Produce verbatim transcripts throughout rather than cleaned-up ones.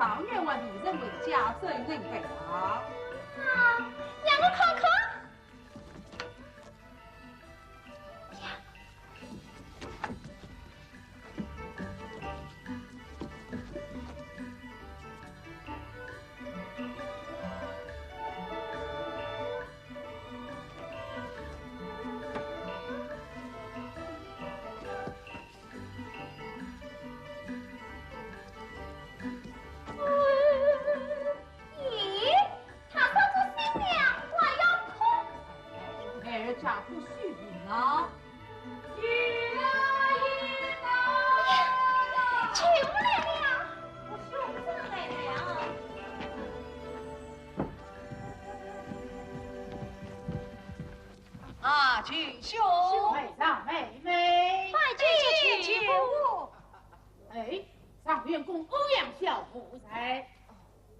状元还未曾回家，怎能备啊？啊，让我看看。呀，咦，她上做新娘还要哭？孩儿家不许哭啊！ 舅母来了，我兄长来了。啊，舅兄。妹妹。拜见舅父。哎，状元公欧阳晓何在？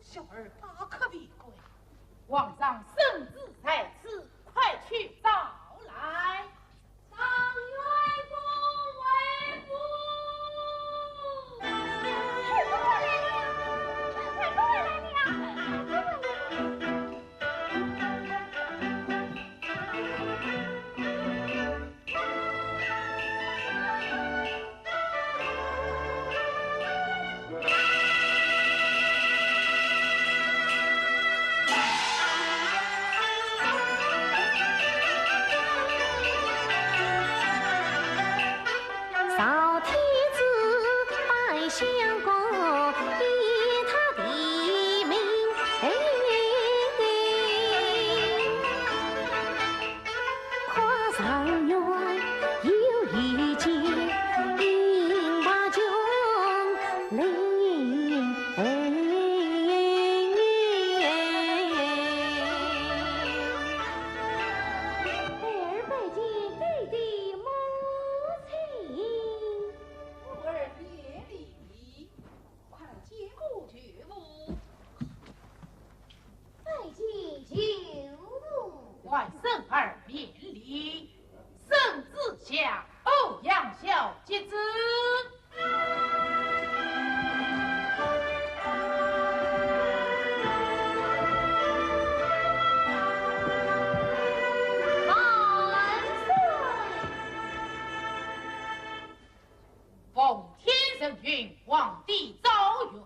小儿罢课未归。皇上圣旨在此，快去找来。 状元公回府。快过来了，快过来了。孩儿拜见爹爹母亲。儿免礼。 快见过舅父。拜见舅父。外甥儿免礼，圣旨下，欧阳晓接旨。万岁。 奉天承运，皇帝诏曰：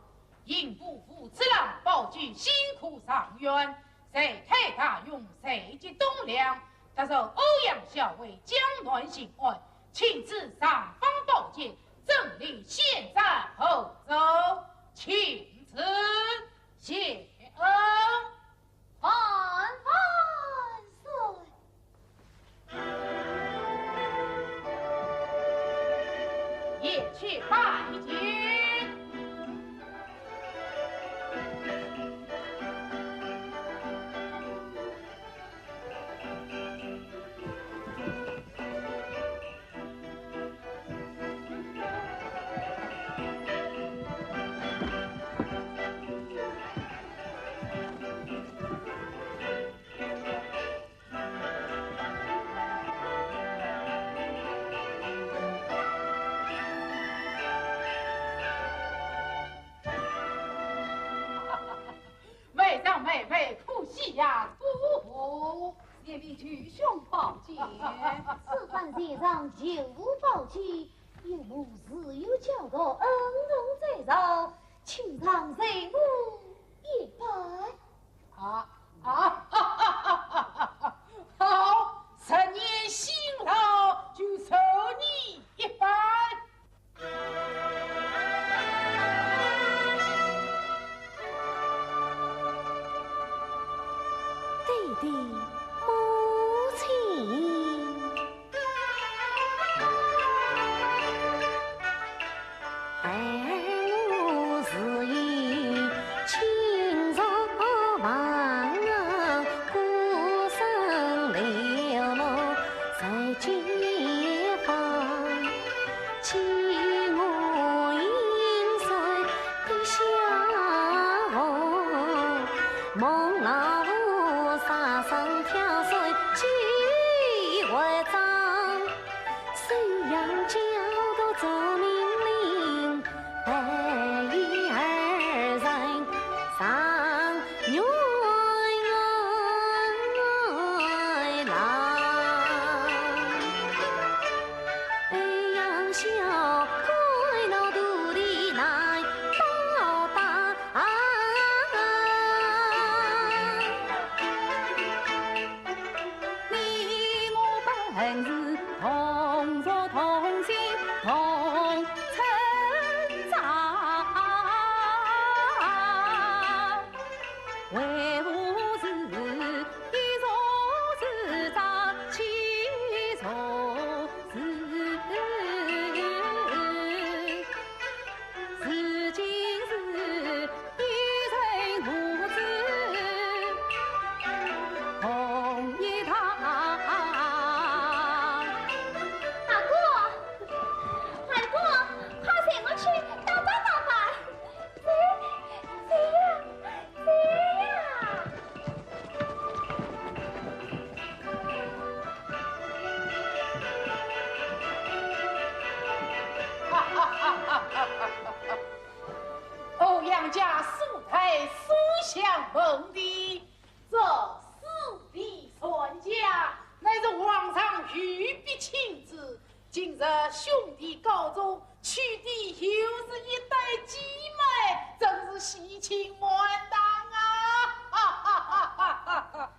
刑部武次郎宝鸡新科状元，在太大用在即东梁，得受欧阳校尉江南巡按，请赐尚方宝剑，整理献上后奏。请赐。谢恩。 万万岁！一起拜见。 妹上妹妹，可喜呀，可贺。谢礼舅兄宝剑。此番前上舅父宝剑，岳母自有交代，恩重在上，请上受我一拜。啊，啊，好，十年辛劳，就受你一拜。 爹爹，母亲。家素待书香门第，这四位专家乃是皇上御笔亲赐，今日兄弟高中，取的又是一对姊妹，真是喜庆满堂啊！哈哈哈哈哈哈！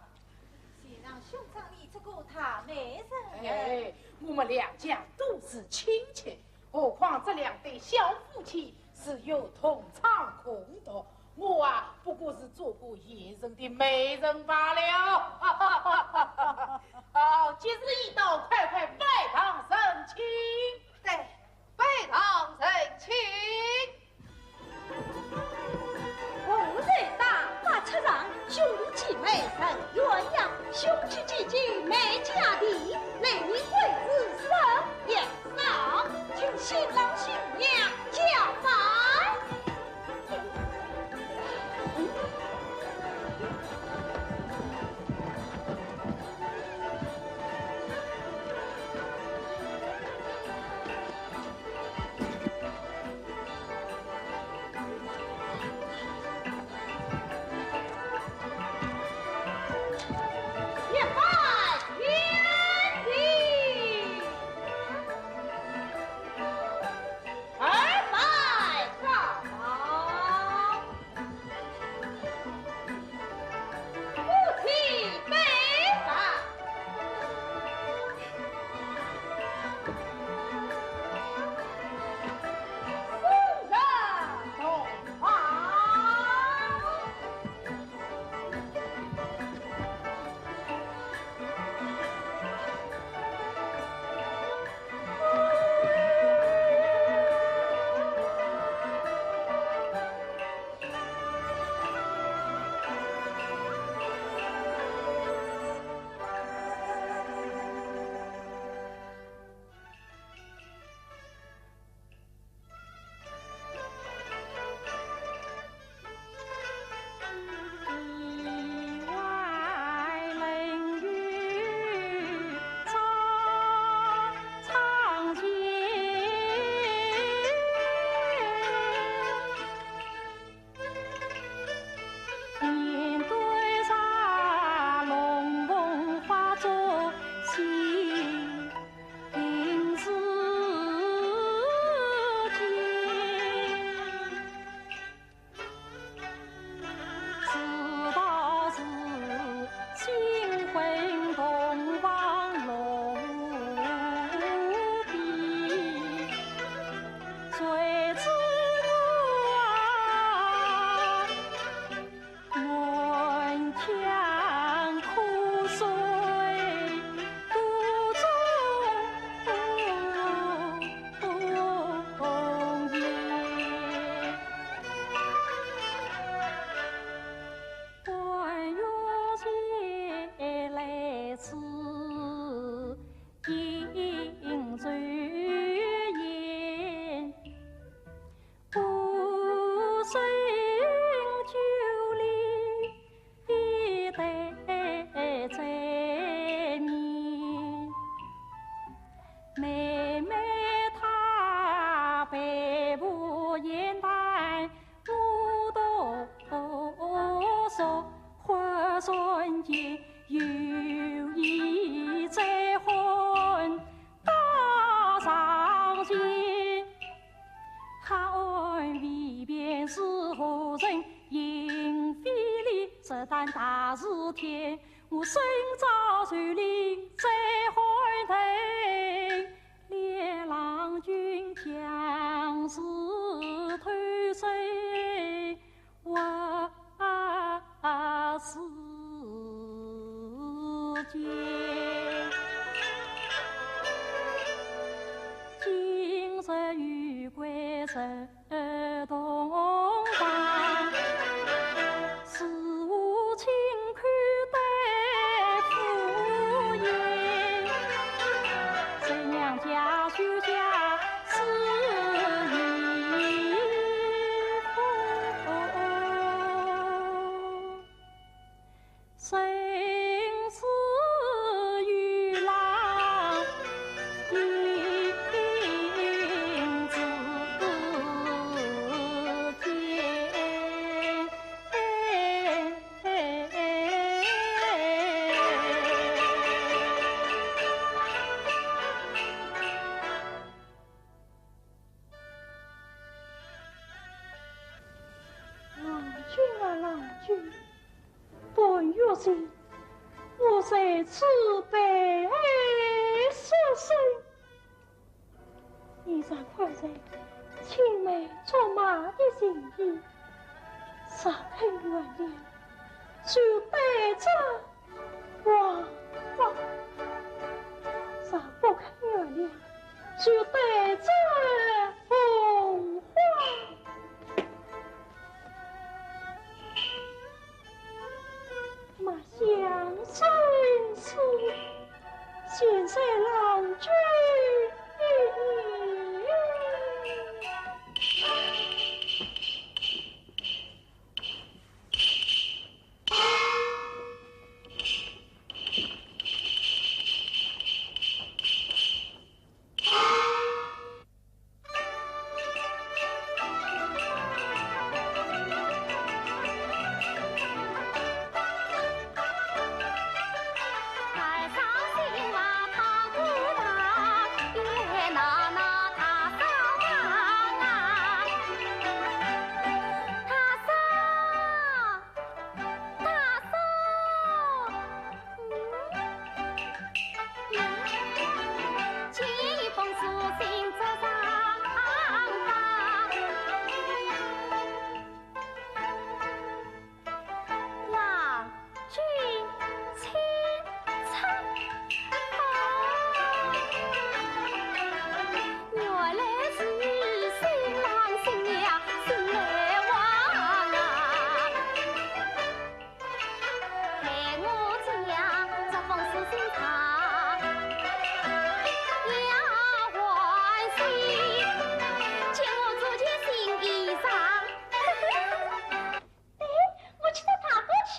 先让兄长你这个大媒人。哎，我们两家都是亲戚，何况这两对小夫妻是有同窗共读，我啊，不过是做个闲人的媒人罢了。好，吉时已到，快快拜堂成亲。对，拜堂成亲。 红日当，马车上，兄弟姊妹成鸳鸯，兄弟姐姐美家庭，来年贵子生也少，请新郎新娘加班。一拜天地，二拜高堂。 夫妻拜把，送上洞房。兵啊郎君，半月前，我在此被蛇伤。你若看在青梅竹马的情谊，若肯原谅，就带着 王法，若不肯原谅，就带着红花。马相公，现在郎君。哎，我去到他那去。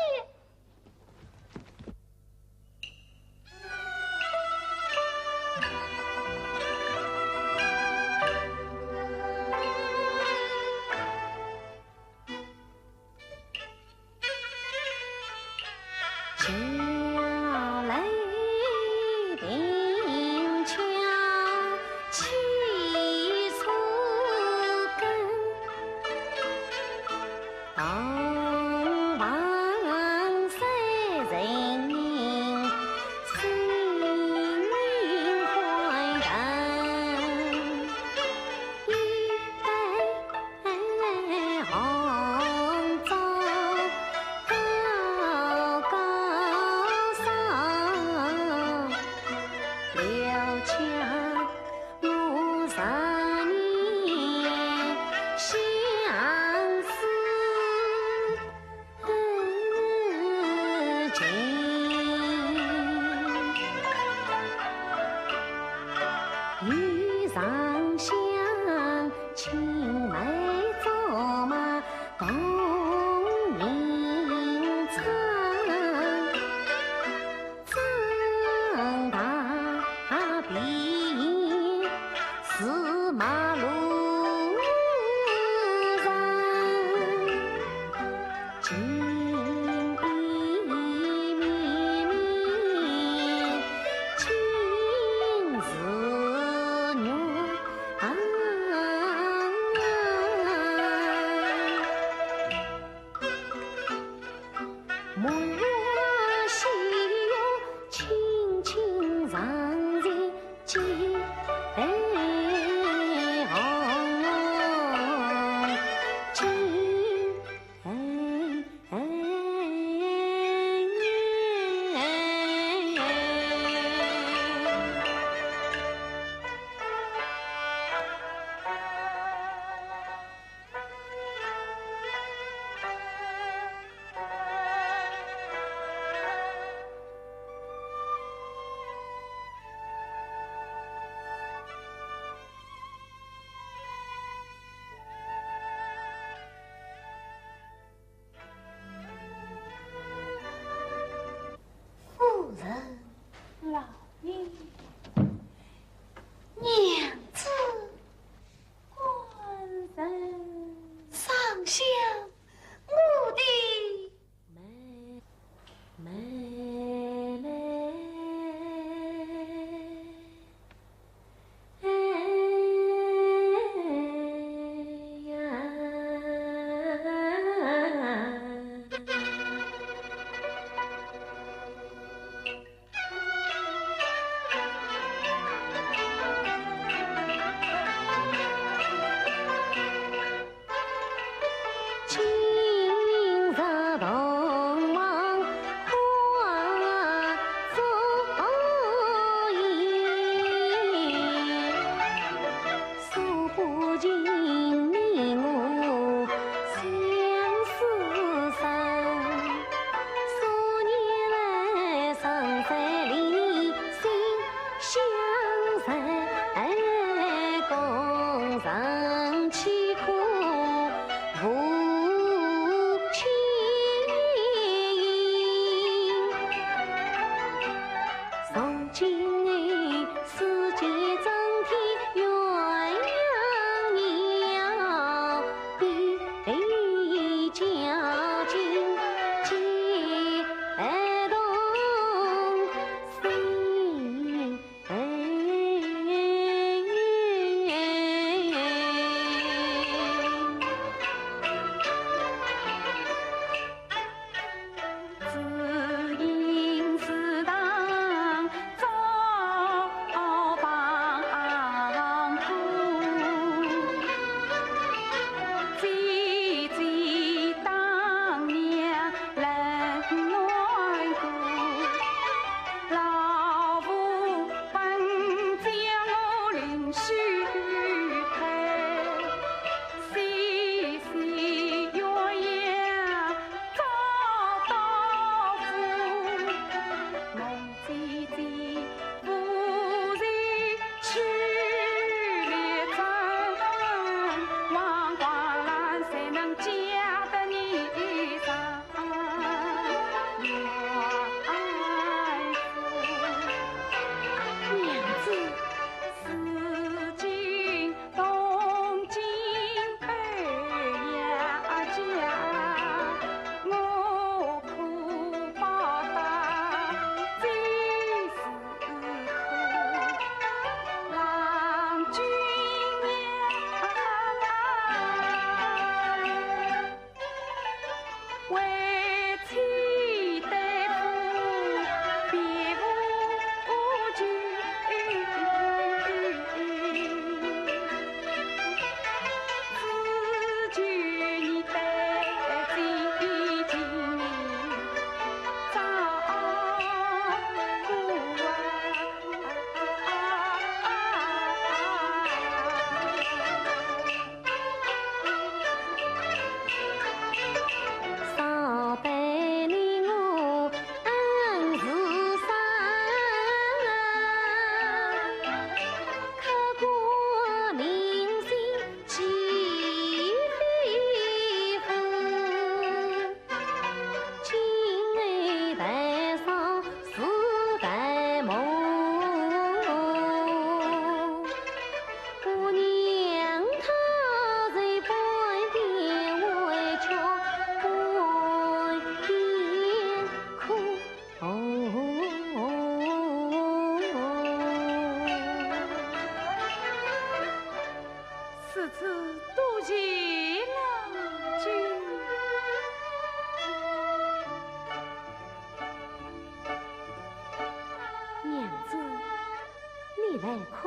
看，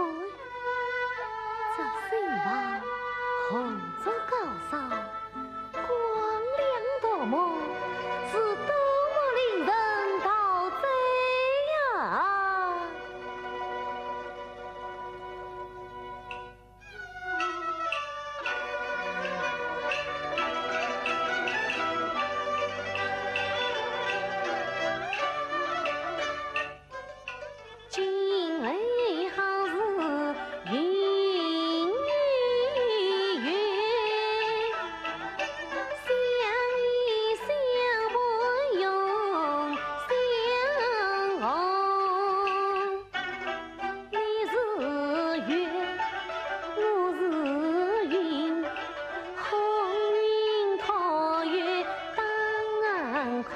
这新房红烛高烧，光亮夺目，是多么令人陶醉呀！ 今后好事云云云，相依相伴永相逢。你是月，我是云，红云托月当空。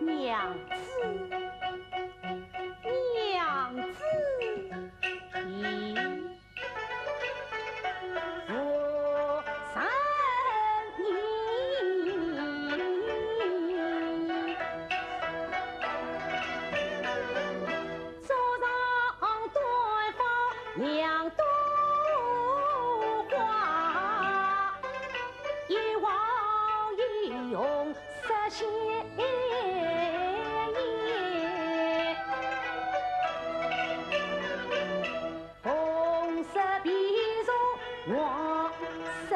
娘子，娘子。 做上红色皮绒黄色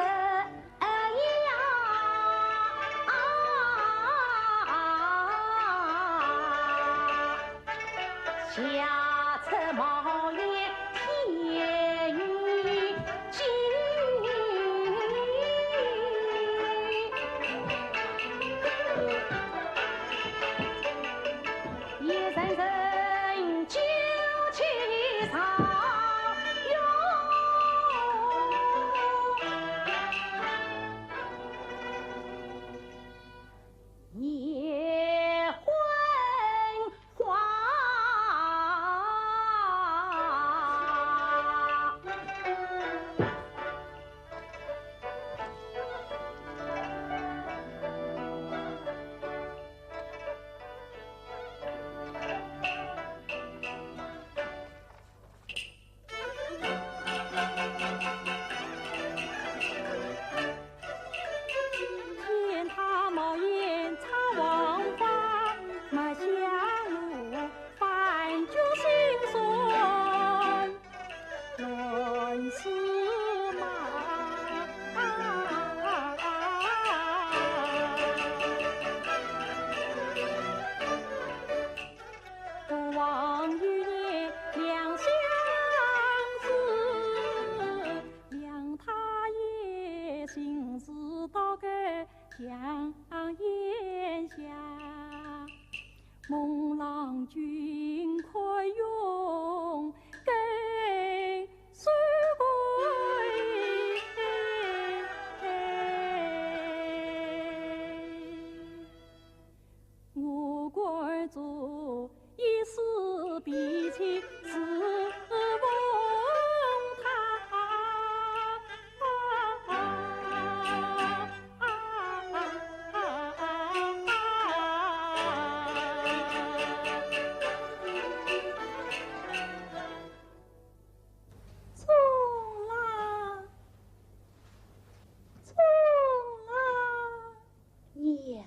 娘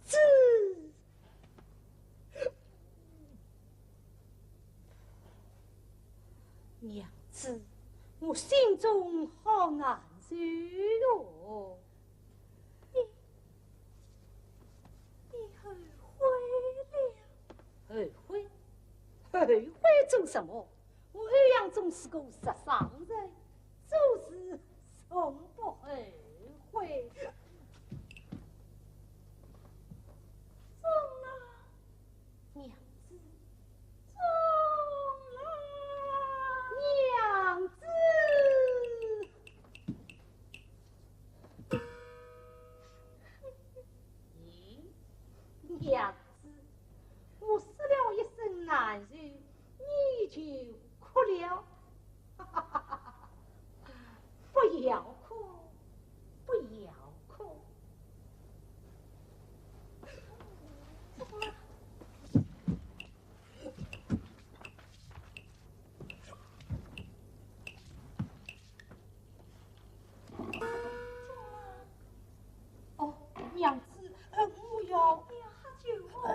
子，娘子，我心中好难受哟。你，你后悔了？后悔？后悔做什么？ 我后娘总是个实梗人，做事从不后悔。钟郎，娘子，钟郎，娘子。咦，娘子，我说了一声难受， 你就哭了。不要哭，不要哭。哦，娘子，呃，我要，你要喝酒哦。哎，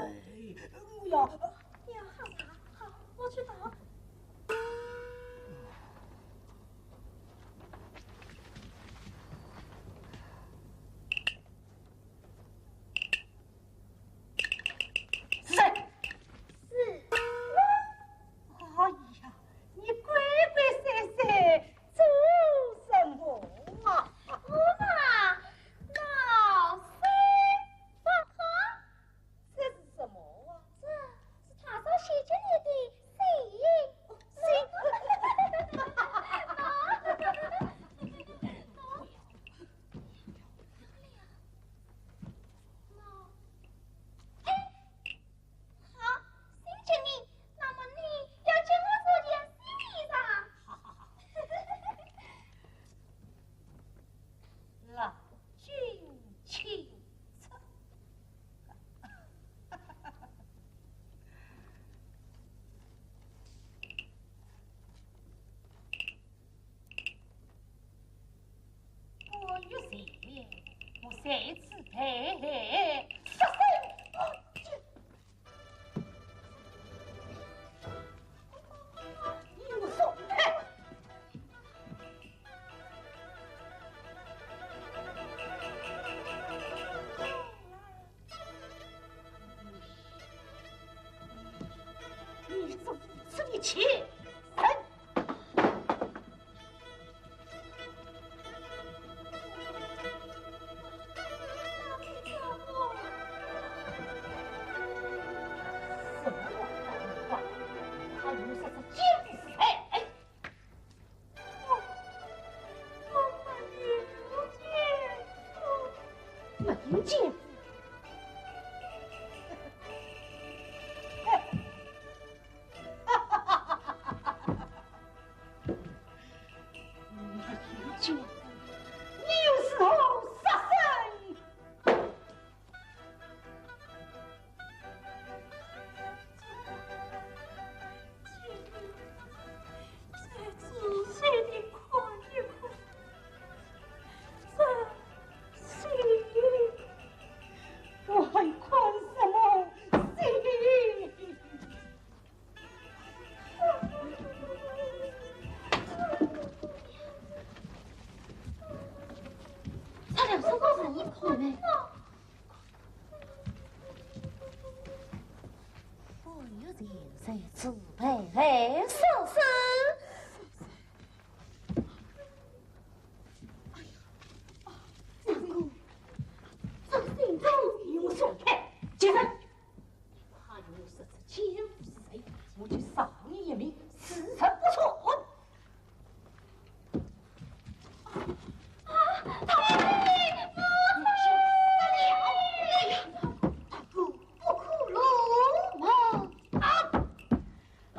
我要，你要喝茶？好，我去倒。 是谁？是我。哎呀，你鬼鬼祟祟做什么啊？我嘛，老三八他。这是什么啊？这是他所写给你的信。信？ 哎，好，信给你，那么你要给我做件新衣裳。郎君请坐。 我有罪了，我在此等嘿嘿，杀生！你给我松开！你做此一切，人！ 什么话？他又说是奸夫之才。哎，我，我没有奸夫。没有奸夫？ 你又是何杀生？请你再仔细地看一看，这信。我还看什么信？ 他两只手是一口呢。我有人在自白，还说是。哎呀，大哥，这信中有说开，接着。 他又说是奸夫之才，我就饶你一命，事成不错。啊，大哥，哎呀，大哥，不可乱啊！啊！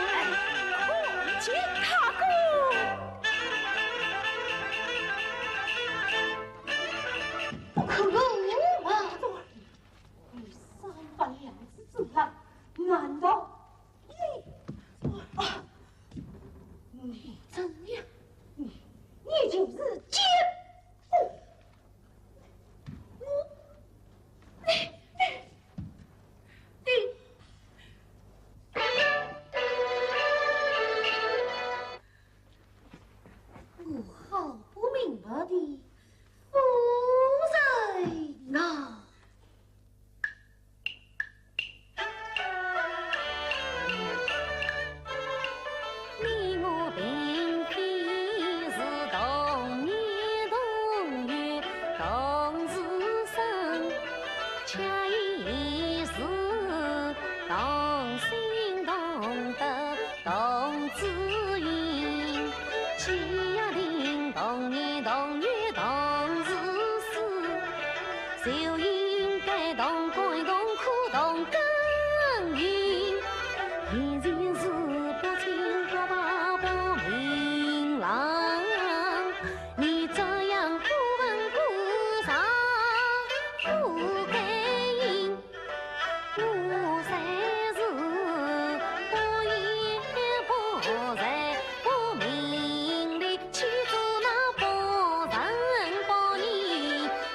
哎，看见大哥！不可能啊！你三番两次阻拦，难道你，啊，你怎样？你，你就是奸夫！ 我好不明白的夫人啊！ 你我并非是同年同月同时生，却已是同姓同德同子音。既然同年同月同时死， 就应该同甘同苦同耕耘。现在是不清不白不明朗，你这样不问不查不该应，我才是不言不才不明理。 岂知那不仁不义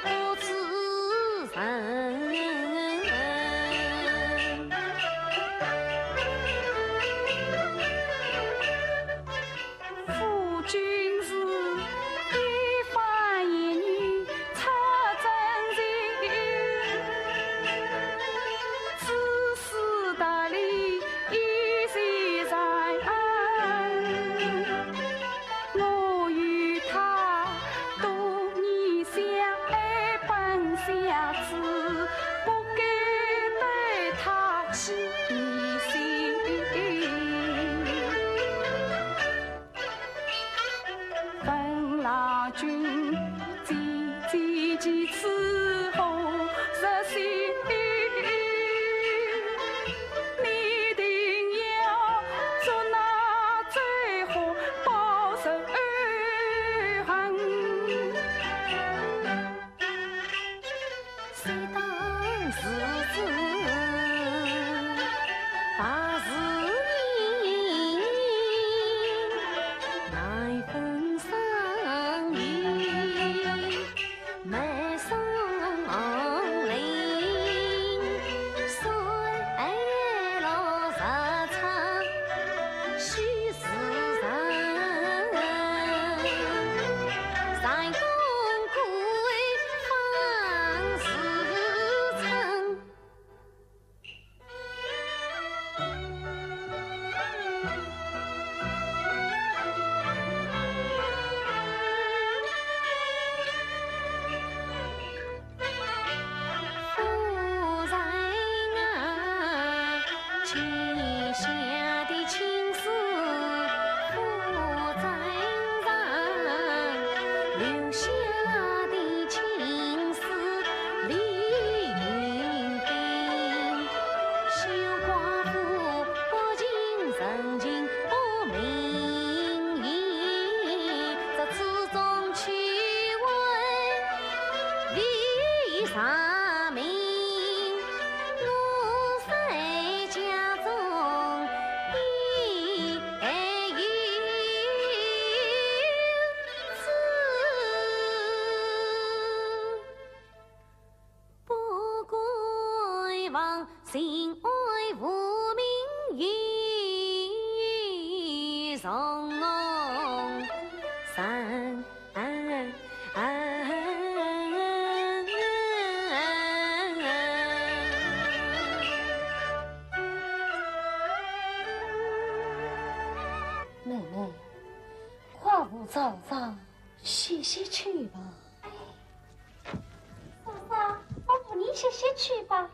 不知人。子不该对他起疑心。文郎君姐姐其次后入心，你定要捉拿追获报仇恨。 谁当世子大事人，难分生与没生灵，衰老日长 须自然，三更归方自称。 夫人啊，膝下的青丝不正常，留下的青丝理应定。休寡妇不近人情不明言，这之中趣味 未查明，我在家中也有知。不敢忘，情爱无名亦从善。 妹妹，快扶嫂嫂歇歇去吧。嫂嫂，我扶你歇歇去吧。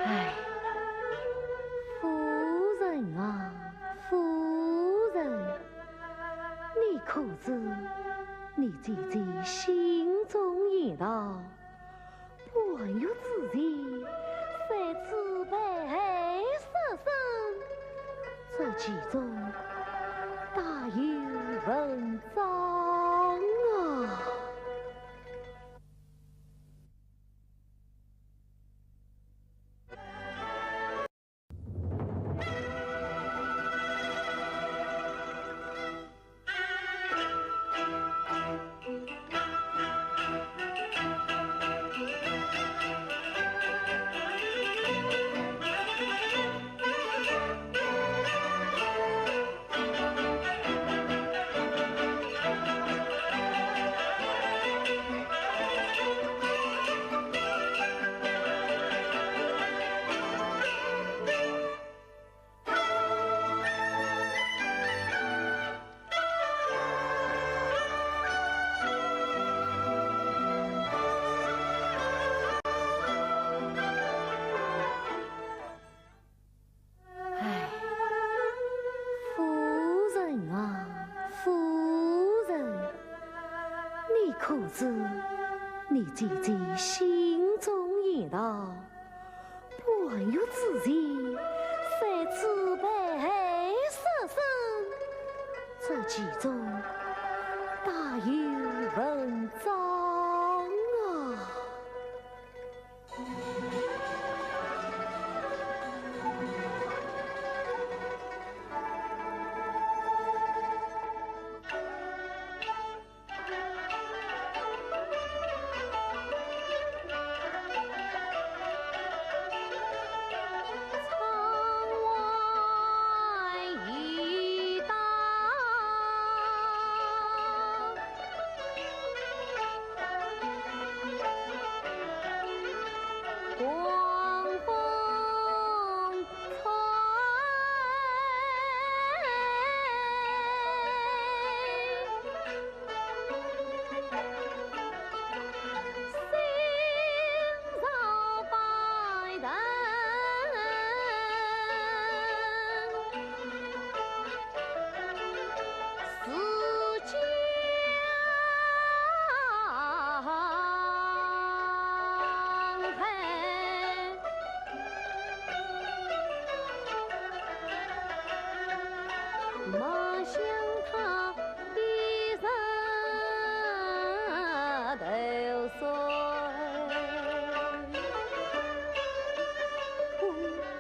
哎，夫人啊，夫人，你可知你姐姐心中言道， 半月之前，三次被害失身，这其中大有文章啊！哎，夫人啊，夫人，你可知你姐姐心中言道， 半月之前，三次被害失身，这其中大有文章啊！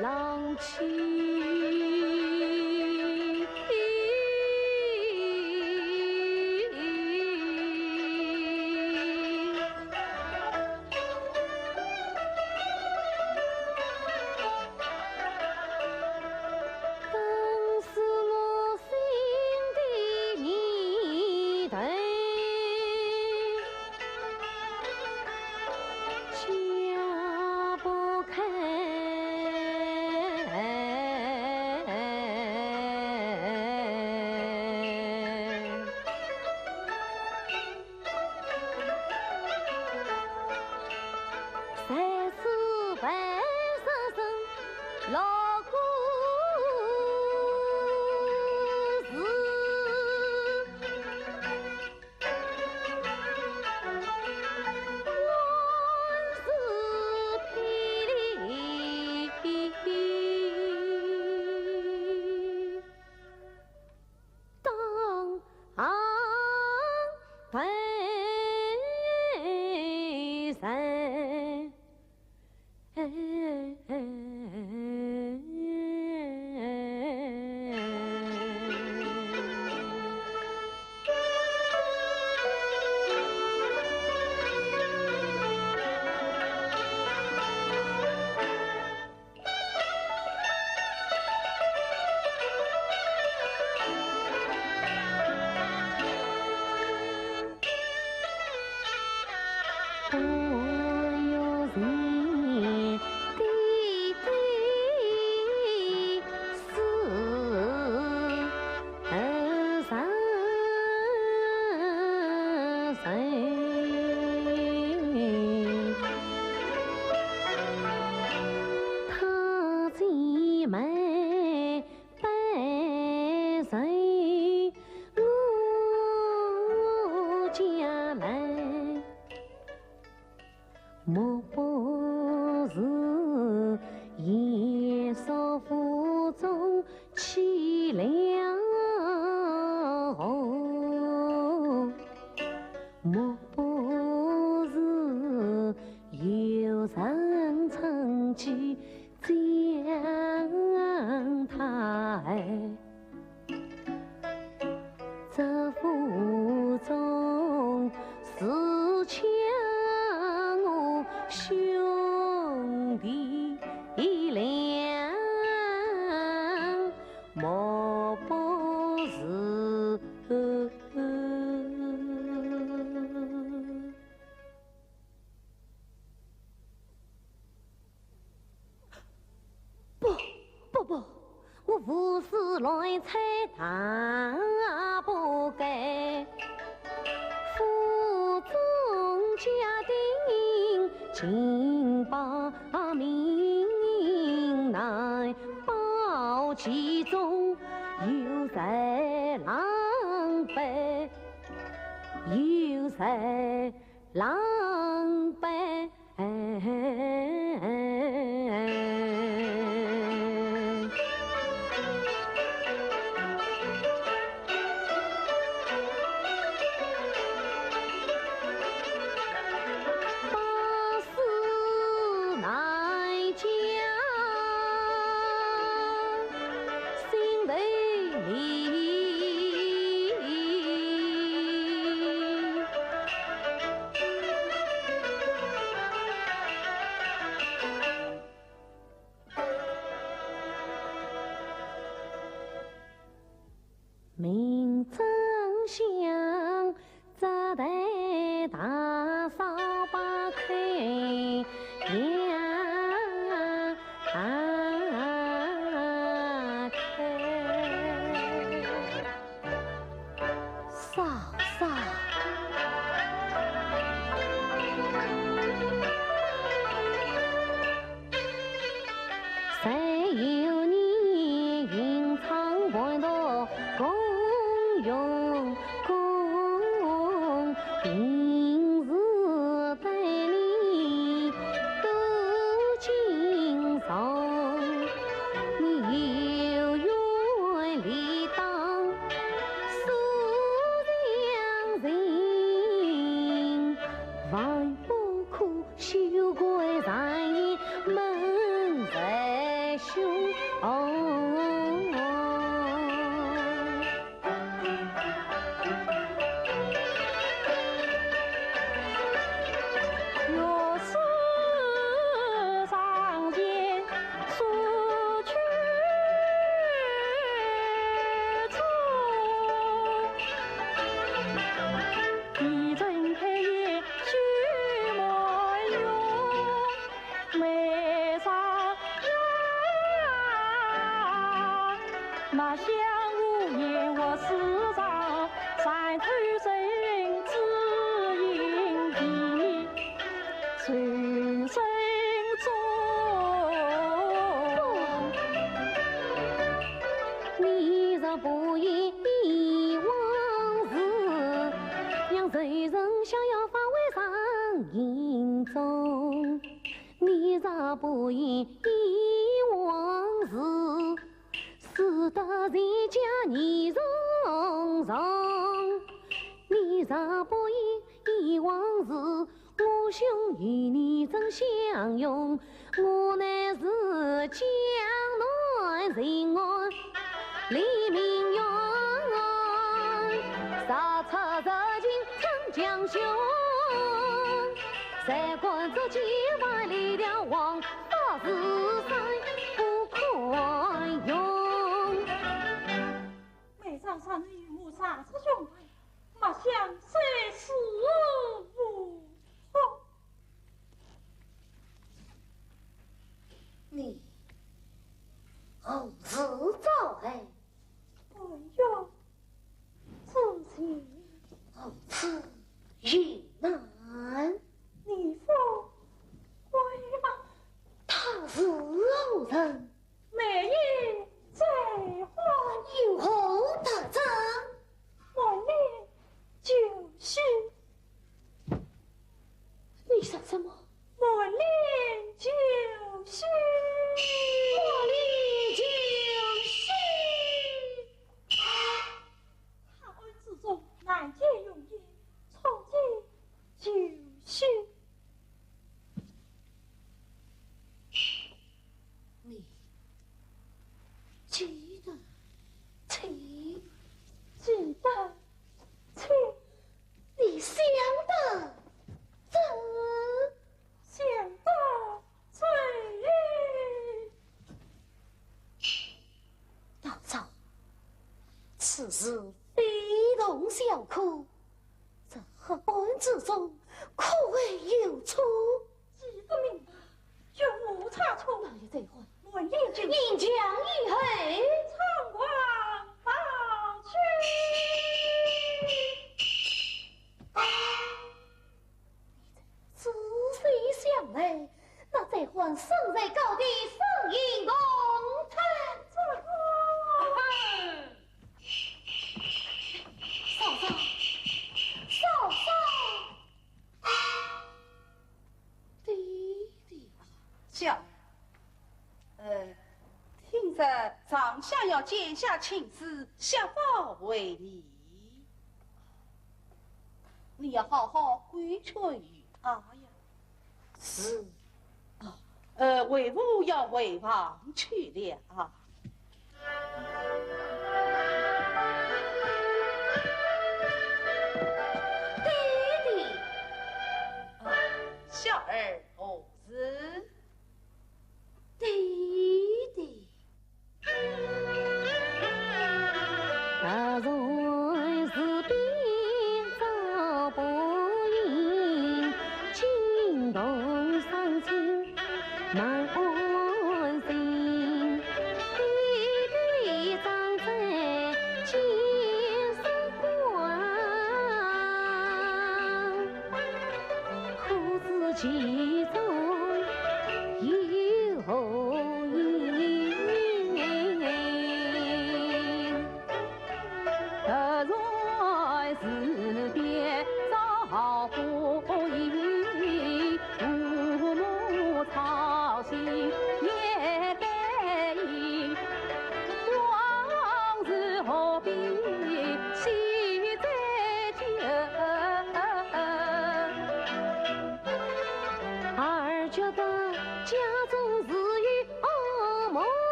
浪去。更是我心的念头解不开。 才是半生生老故事。 莫不是严肅府中凄凉红，莫不是幽深春季将他爱。 这府中是将我兄弟两，莫不是。 不，不，不，我无事乱猜大不该。府中家丁尽报名，难报其中，有在狼狈，有在 狼狈。百事难讲心头里。 明正香，扎袋大扫把开呀开。 嫂嫂。兄。每朝三日与我杀死兄妹，莫想生死无望。你何时招来？哎呀，子建。何处有难？你父归吗？他是何人？梅英再婚。有何特征？满脸酒须。你说什么？满脸酒须。满脸酒须。他暗之中难见容颜，初见酒须。 你记得清？记得清。你想得真？想得真。道长，此事非同小可，这黑暗之中可会有错？ 既是明白，绝无差错。那也再婚。满脸酒须。银枪一合。仓皇逃去。仔细想来，那再婚身在高地，身应公堂。这个。嫂嫂，嫂嫂。 爹爹。小儿，呃，听说尚香要剪下青丝，削发为尼，你要好好规劝于她呀。是。啊，呃，为父要回房去了。 爹爹。啊，小儿何事？爹爹。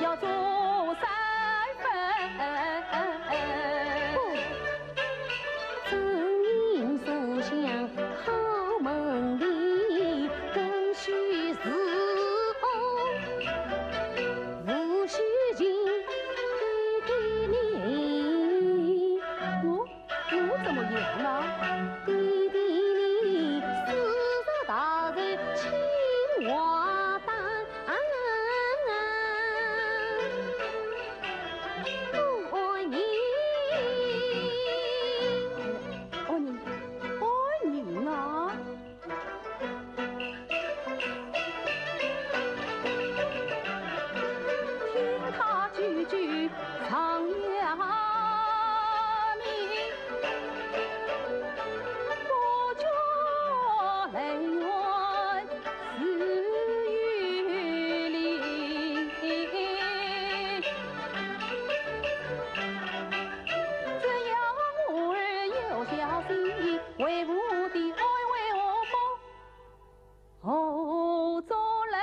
要做三分。不，正因书香好门第，更须侍奉，无须情给你。我，我怎么样了？弟弟你四十大寿，清华大。 不安宁。安宁，安宁啊！听他句句上呀命，我家来源 自有理。只要我儿有孝心，为父的安危何苦何做来？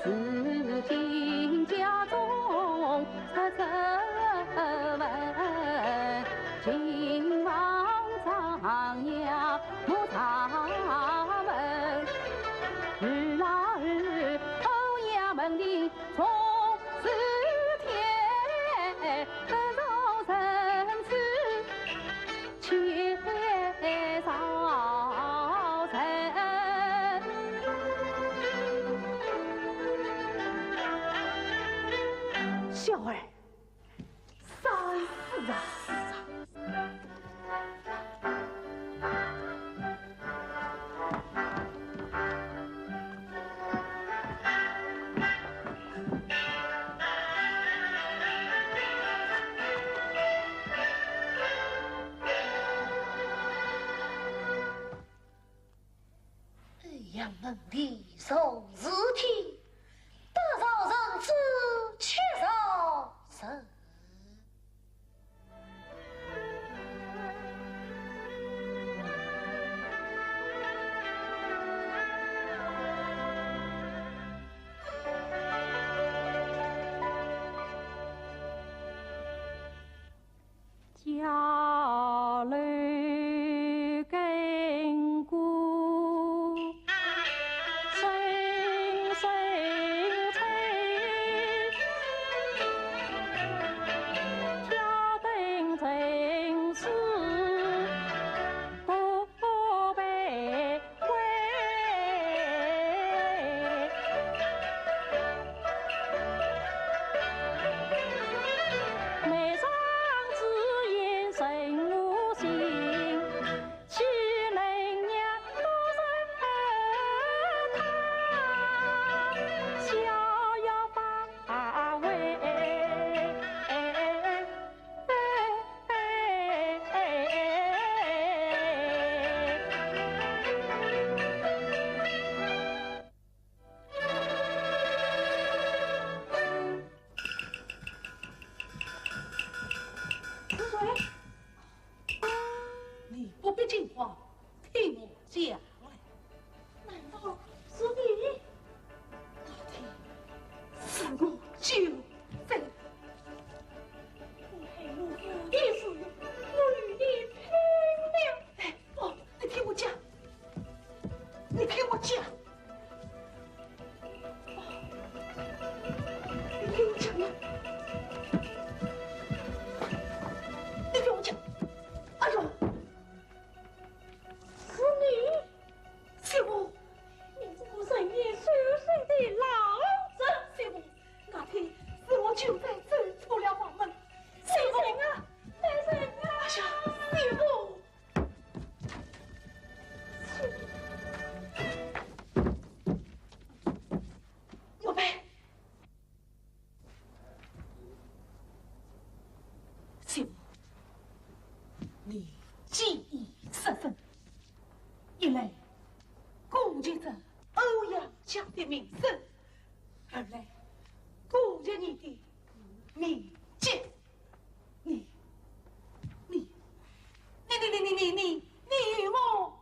如今家中出丑闻，秦王张杨莫查问。儿啊儿，欧阳门第从此天，得饶人处 且饶人。小儿三思啊！欧阳门第从此天，得饶人处且饶人。 家楼根骨深深沉，挑灯沉思多悲。 是谁？你不必惊慌，听我讲来。难道是你？那天是我救人。你害我父的事，我与你拼命。 哎，哦，你听我讲，你听我讲，哦，你听我讲啊，你听我讲。哎呦，是你，是我，你这个人言所说的老实，是我，那天是我救人走错了房门，是我。来人啊，来人啊！哎呀，是我。 我呸！媳妇，你既已失身，一来攻击着欧阳家的名声，二来攻击你的名节。 你，你，你，你，你，你，你，你与我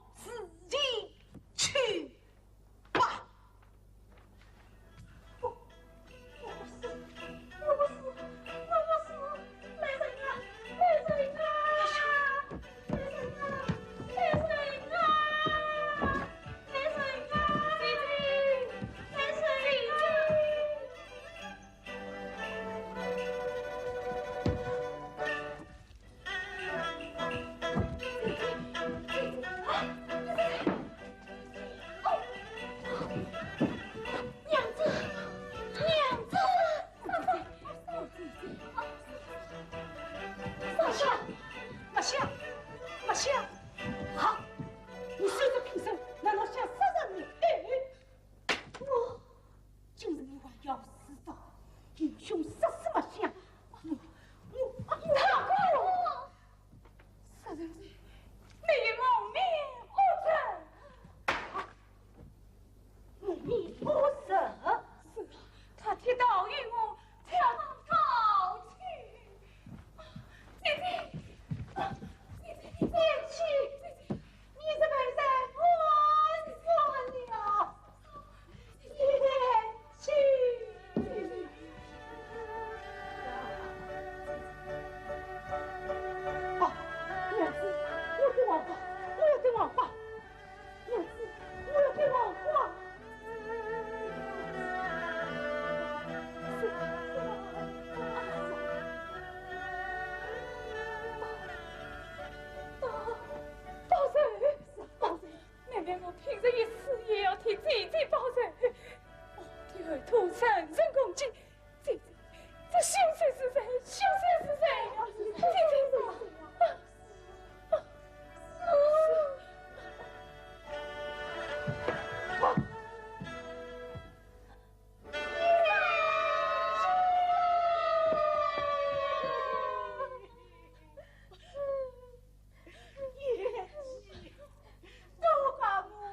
都怪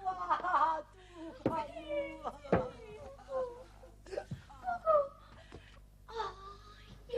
我啊，都怪我啊！哎呀！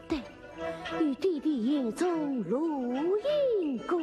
对，与爹爹言中录音过。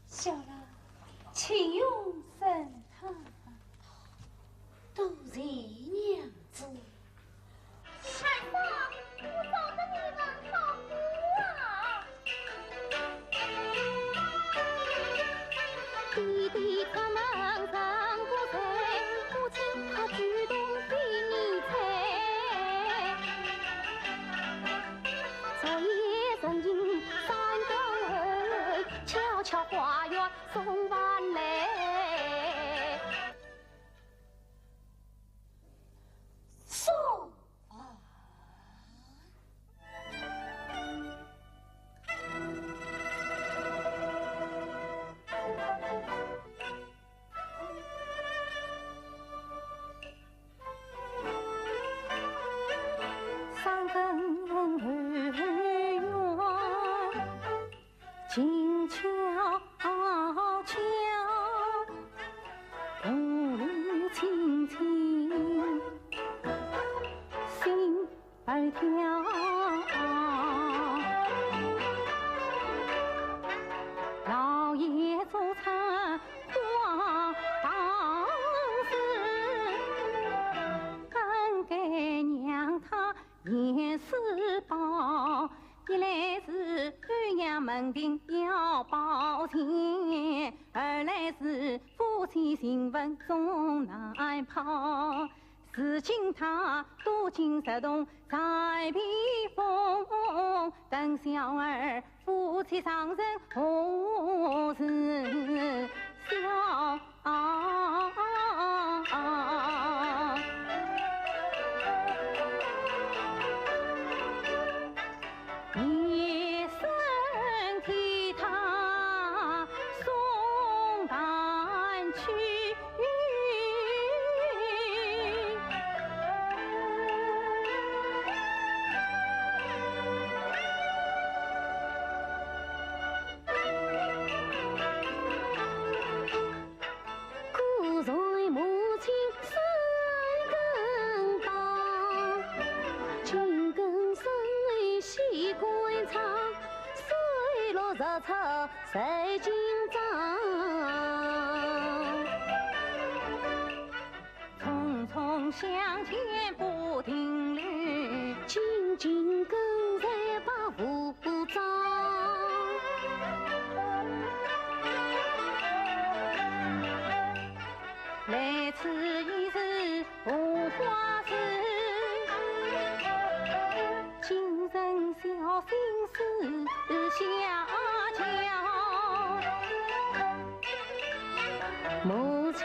小兰，请用参汤。多谢娘子。老爷做出花道士，更改让他严世蕃。一来是鸳鸯门庭要保全，二来是夫妻情分总难抛。 如今他多情直动在披风，等小儿夫妻双人何时消？一声替他送饭去。 故在母亲深更当，紧跟声里细观察，水落日出在今朝。匆匆向前不停留，紧紧跟在百无 不招。来此已是荷花池，今生小心事下轿。母亲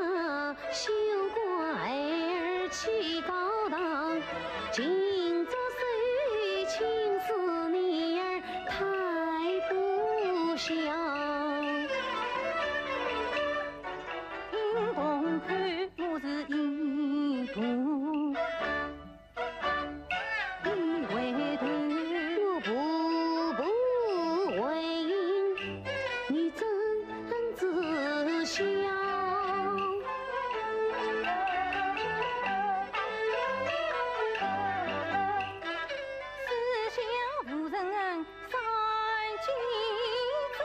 啊， 休怪孩儿起高堂，今朝虽轻，思女儿太不孝。听筒口，我是一步 一回头，我步步为营，你怎知晓？四下无人三更朝。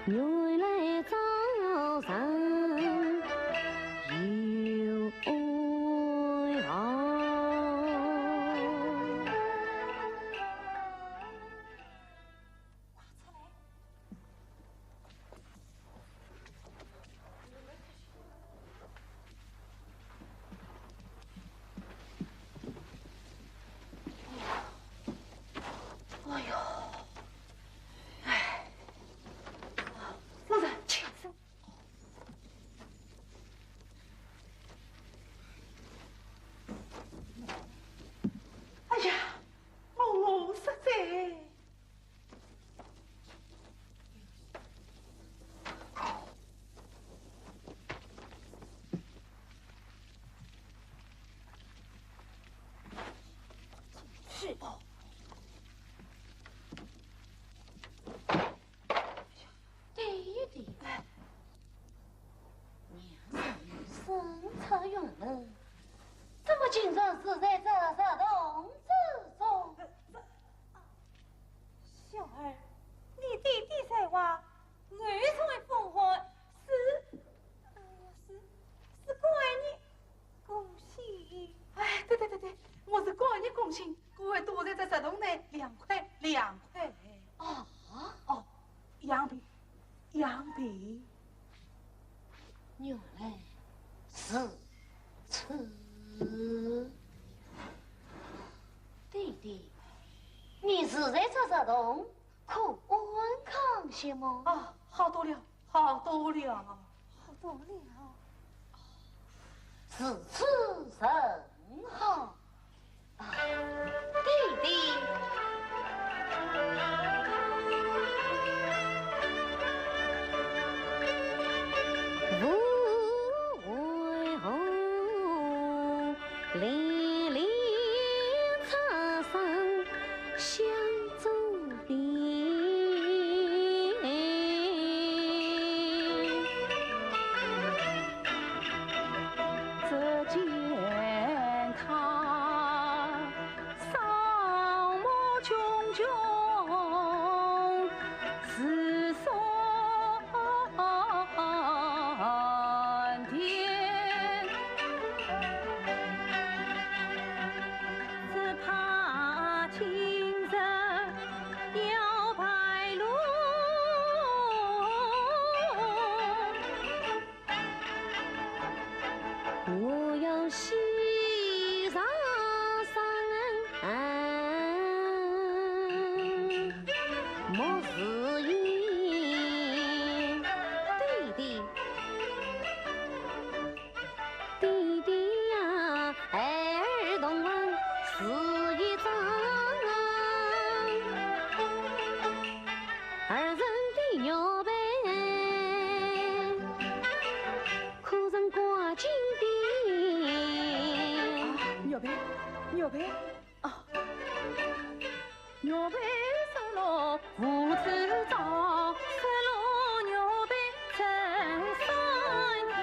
原来早上有哀号。 哎呦，哎，夫人，请。哎呀，我实在 去吧。爹爹，娘子身出云头，怎么竟然死在这石洞之中？ 小儿，你爹爹在话，儿童父爱是，呃，是，是过二日更新。哎，对对对对，我是过二日更新，故而躲在这石洞内，凉快，凉快。啊？哦，养病，养病。 原来如此。爹爹，你住在这石洞，可安康些么？啊，好多了，好多了。好多了。如此甚好。 爹爹。我要喜上山，莫自言。爹爹，爹爹呀，孩儿同往是一张。儿臣的玉佩，可曾挂金边？啊，玉佩，玉佩。 啊，玉佩失落无处找，失落玉佩陈三天。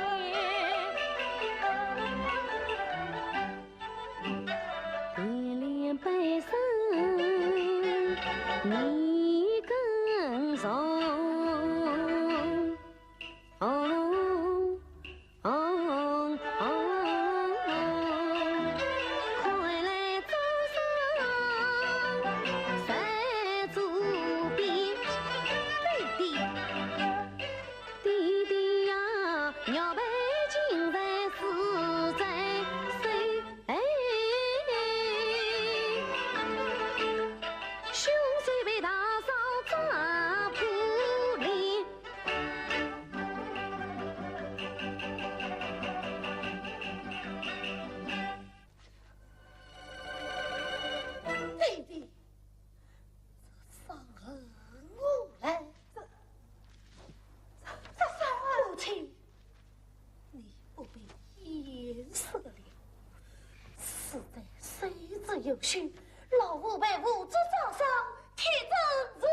点亮半生你耕种。 哦，哦，哦，快来早上在竹边。爹爹，爹爹呀，玉佩今日是在手。哎，凶手被大嫂抓捕了。 爹爹，这伤痕何来？这，这，这伤……母亲，你不必掩饰了。死者虽是有冤，老夫被无辜抓伤，铁证如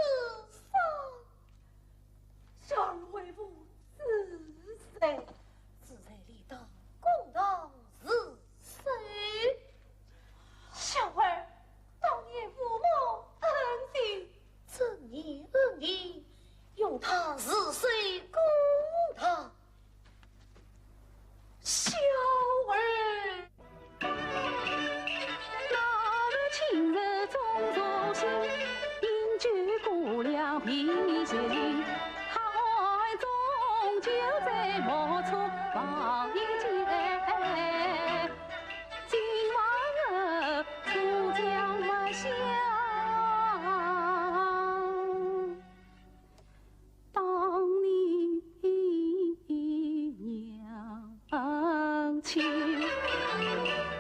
山。 小儿为父知罪。知罪理当，公堂自首。小儿当念父母恩情。怎念恩情？用他自首公堂。小儿。 老儿今日中途醒，饮酒过量脾气急，寒中酒醉莫错忘一节。今晚儿主将勿想。 当你娘亲，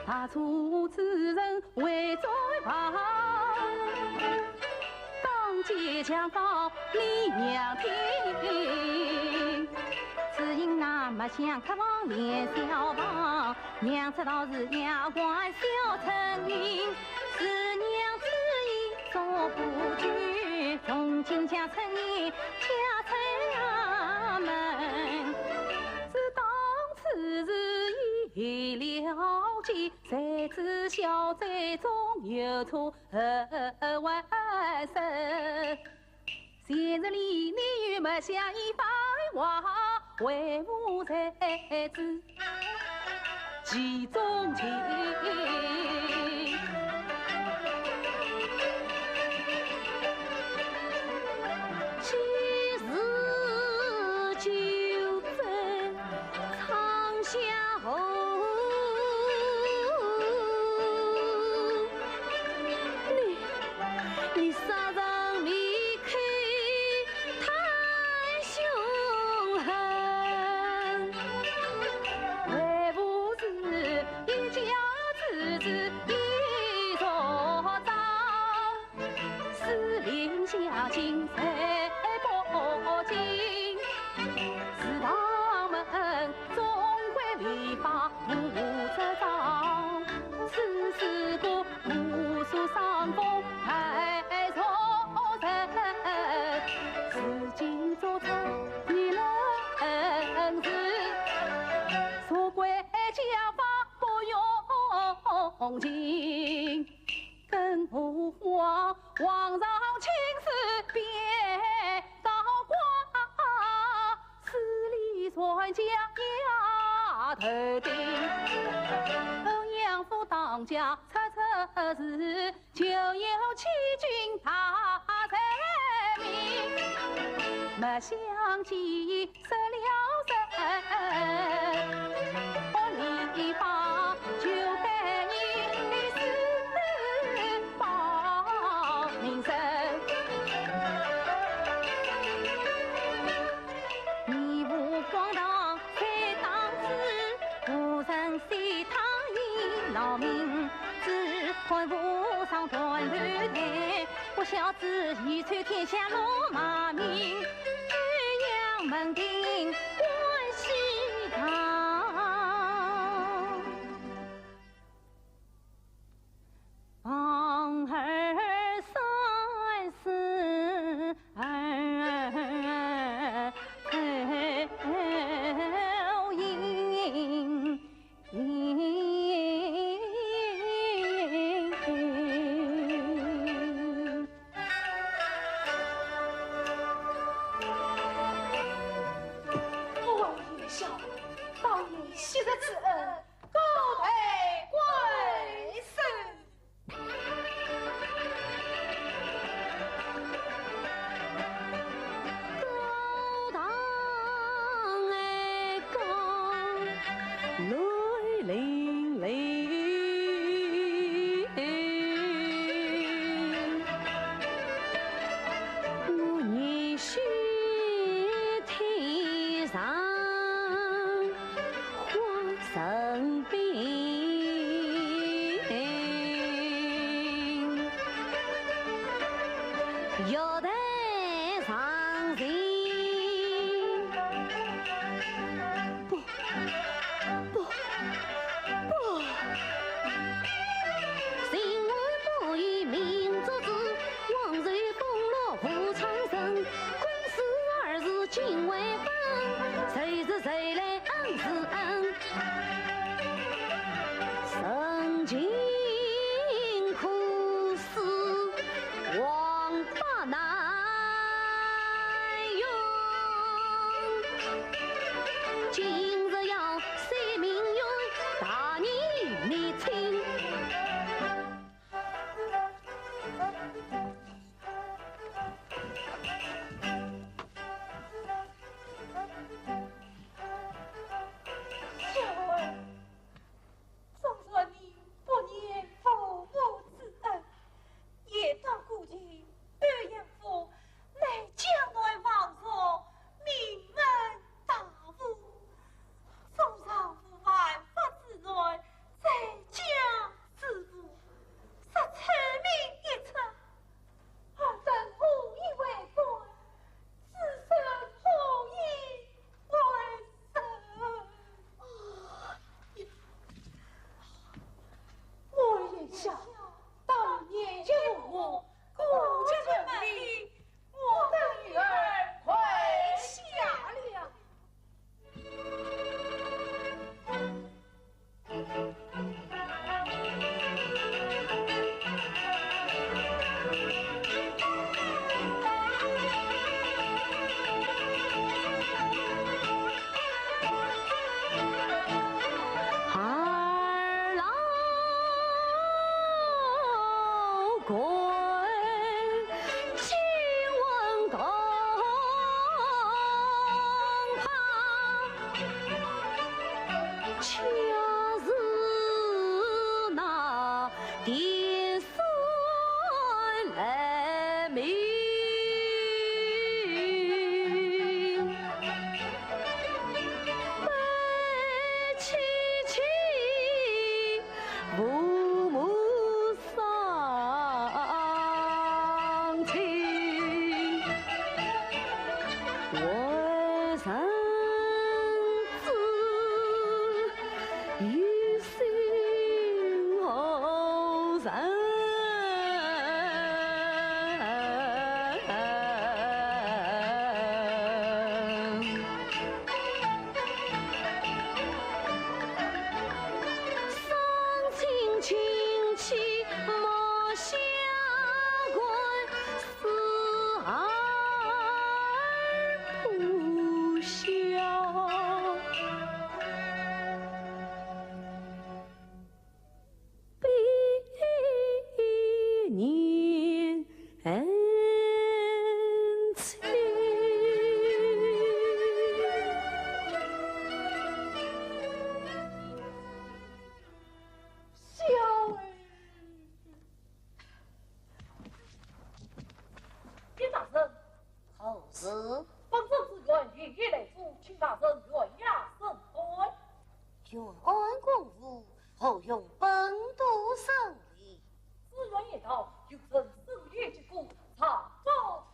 大错之人为尊王，当街强告你娘听。只因那墨香客房连宵房， 娘知道是丫鬟小春英，是娘之意做不绝，从今将春英嫁出衙门。只当此事已了结，谁知小嘴中有错万声。 前日里你与墨香一番话，为父才知其中情。今日就真 唱相和。你，你杀人灭口太凶狠，为父是一家之主一族长。 司令下情谁不听？是他们中规违法无执照，此事故无数伤风害俗人，如今做出逆人事，罪归家法不容情。 更何况皇上亲赐便高官，司礼传家压头顶。欧阳府当家出出事，就有欺君大罪名。墨香既已失了身，何理报名，只看和尚断头台，不孝子，一出天下落骂名，岳阳门庭欢喜堂。 望二三四二，口音。我王爷，小，当年昔日之恩， 高抬贵手。高堂哎高，楼泞泞。我年岁忒长， 患神病，药台上行。不，不，不。情愿不与民族志，往事风落何长生。 公事二字尽未分，谁是谁来恩是恩？深情苦思王法难容，今日要写明冤，大义灭亲。 小儿，纵然你不念父母之恩，也当顾及鄱阳府乃江南望族名门大户，纵然无万法之难，在家致富，实出名一出。 尔等何以为官？子孙何以为生？我言下，当年有我，孤绝门里，我的女儿跪下了。 二老跪 亲闻公婆，恰似那电闪雷鸣。悲戚戚， 父母双亲，为人子，有心何人？ 丧尽亲戚莫相关，死而不孝。 百年恩情。小儿。禀大人。何事？本镇之县衙役来阻，请大人县衙审案。 县衙公务何用本都胜利？子元言道，有人手持金箍，藏宝。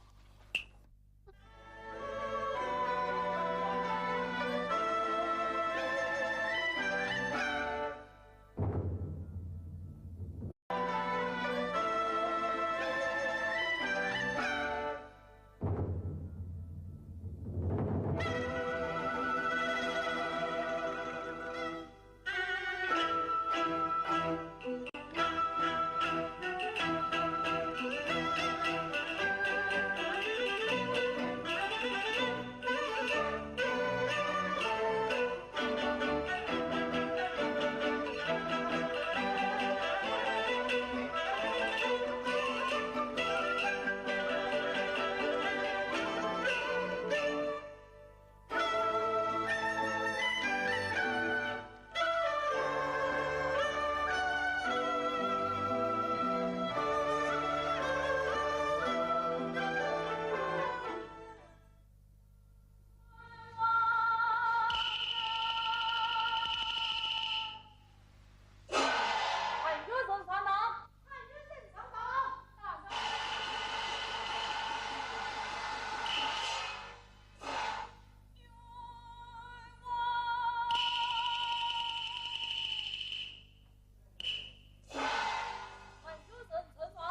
还有人称王？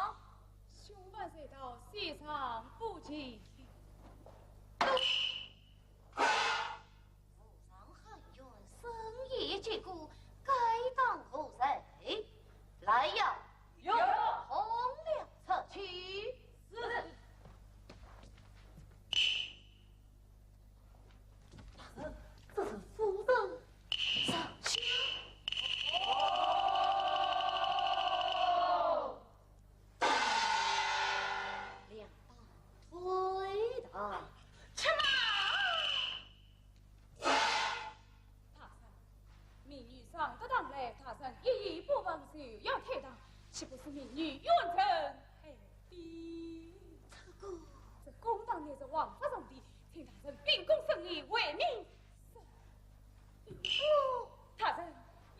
兄们随到，西上不见。无上喊冤，深夜击鼓，该当何罪？来呀！有。洪亮出去。是。 大人，这是夫人。上香。哦。两大推打。且慢！大人，民女上得堂来，大人一言不问就要推打，岂不是民女冤沉海底？这个，这公堂乃是王法重地， 请大人秉公审理，为民伸冤。大人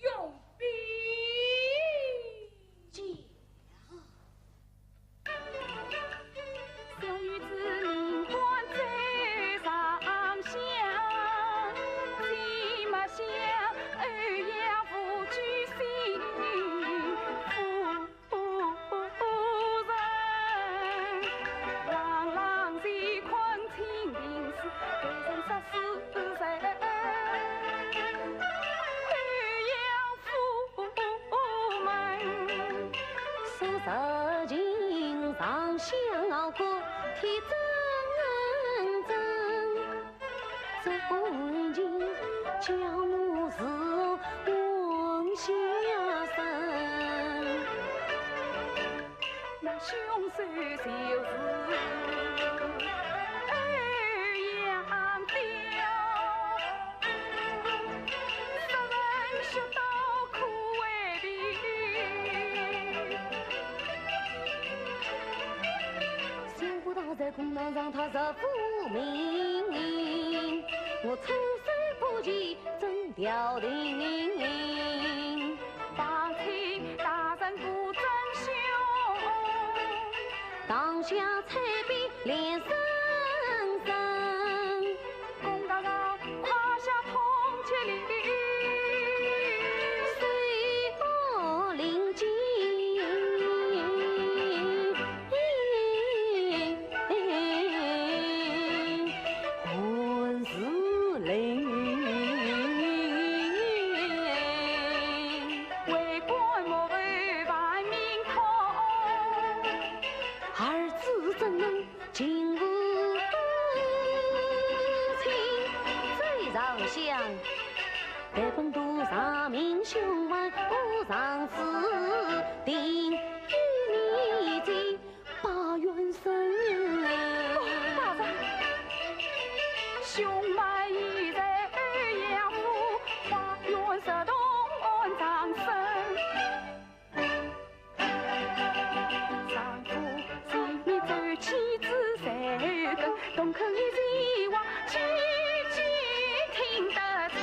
容禀。见。小女子命官在上香，既没香，欧阳府居心腹。 夫人，朗朗乾坤清平时，被人杀死在欧阳府门。数十斤上香熬过铁铮铮。 这婚姻叫我如何下身？那凶手就是欧阳彪，杀人血道可为凭。 相国大人公堂上他实无名，我出师不捷怎调停？望请大人顾真凶，当下采编连审审。 公堂上胯下铜钱linlin，随报令箭，混事令。为官莫为万民痛，儿子怎能 竟无情。再上香，待本都查明凶犯，无上指定，与你罪把冤伸。大人，凶犯已在欧阳府，把冤实同案张审。 丈夫情愿做妻子三更，动口以前话句句听得清。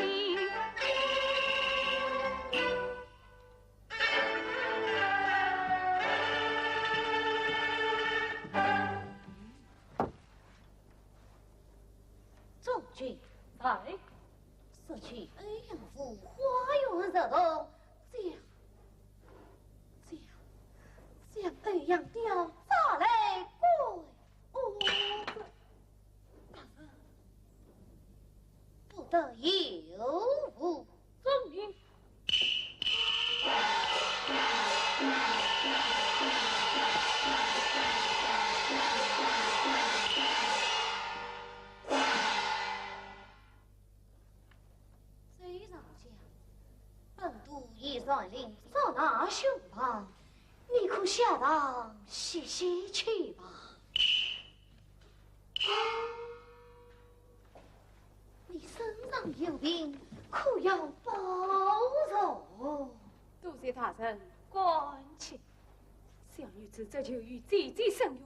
说起欧阳府花园入洞，将将将欧阳雕抓来关押。大人，不得有误。遵命。周尚书，本都已传令捉拿凶犯，你可下堂歇歇去吧。你身上有病，可要保重。多谢大人关切。小女子这就与姐姐申冤，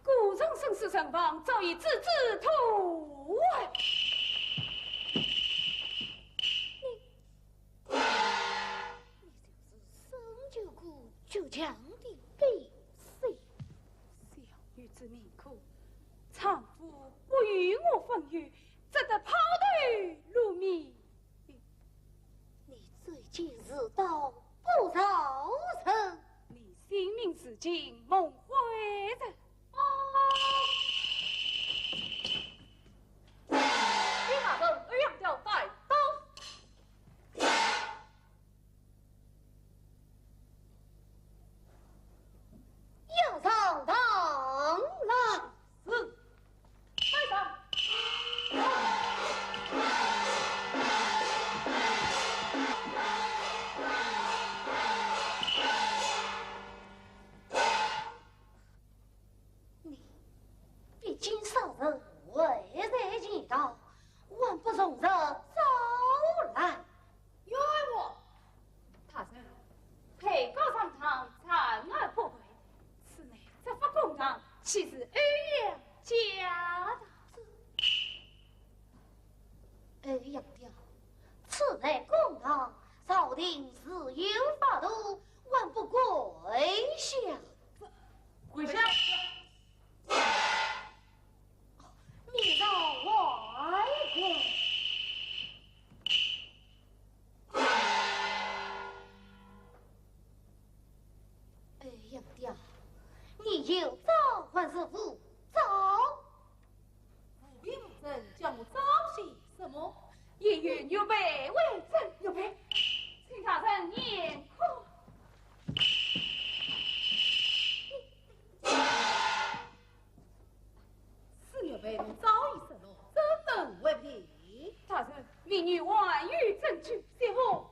顾荣生死存亡，早已置之度外。你，你就是孙九姑九强的表兄。小女子命苦，丈夫不与我分忧，只得抛头露面。 你最近自道不饶人。你性命至今蒙毁人。哦，你把人欧阳雕带到。 押上堂来。是。带上。你毕竟杀人，危在前头，还不从实招来。 冤枉！大人，被告上堂，惨而不跪，此乃执法公堂，岂是欧阳家的？欧阳家，此乃公堂，朝廷自有法度，还不跪下？跪下！ 你让我来看。哎呀呀，你有招还是无招？无凭无证，叫我招些什么？也有玉佩为证。玉佩，请大人验看。 此玉佩我早已失落，怎能为凭？大人，民女还有证据。谢父。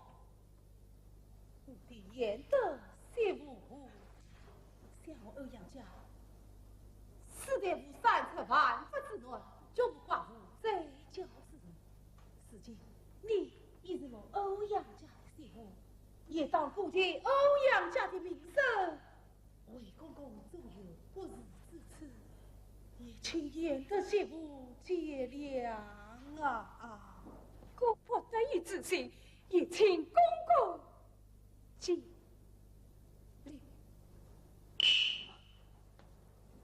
我的贤德，谢父。想我欧阳家，世代无三尺万夫之难，绝无寡妇再教之人。如今你已是我欧阳家的谢父，也当顾及欧阳家的名声。 为公公左右不时之处，也请贤德谢父见谅啊！顾不得已之罪，也请公公见谅。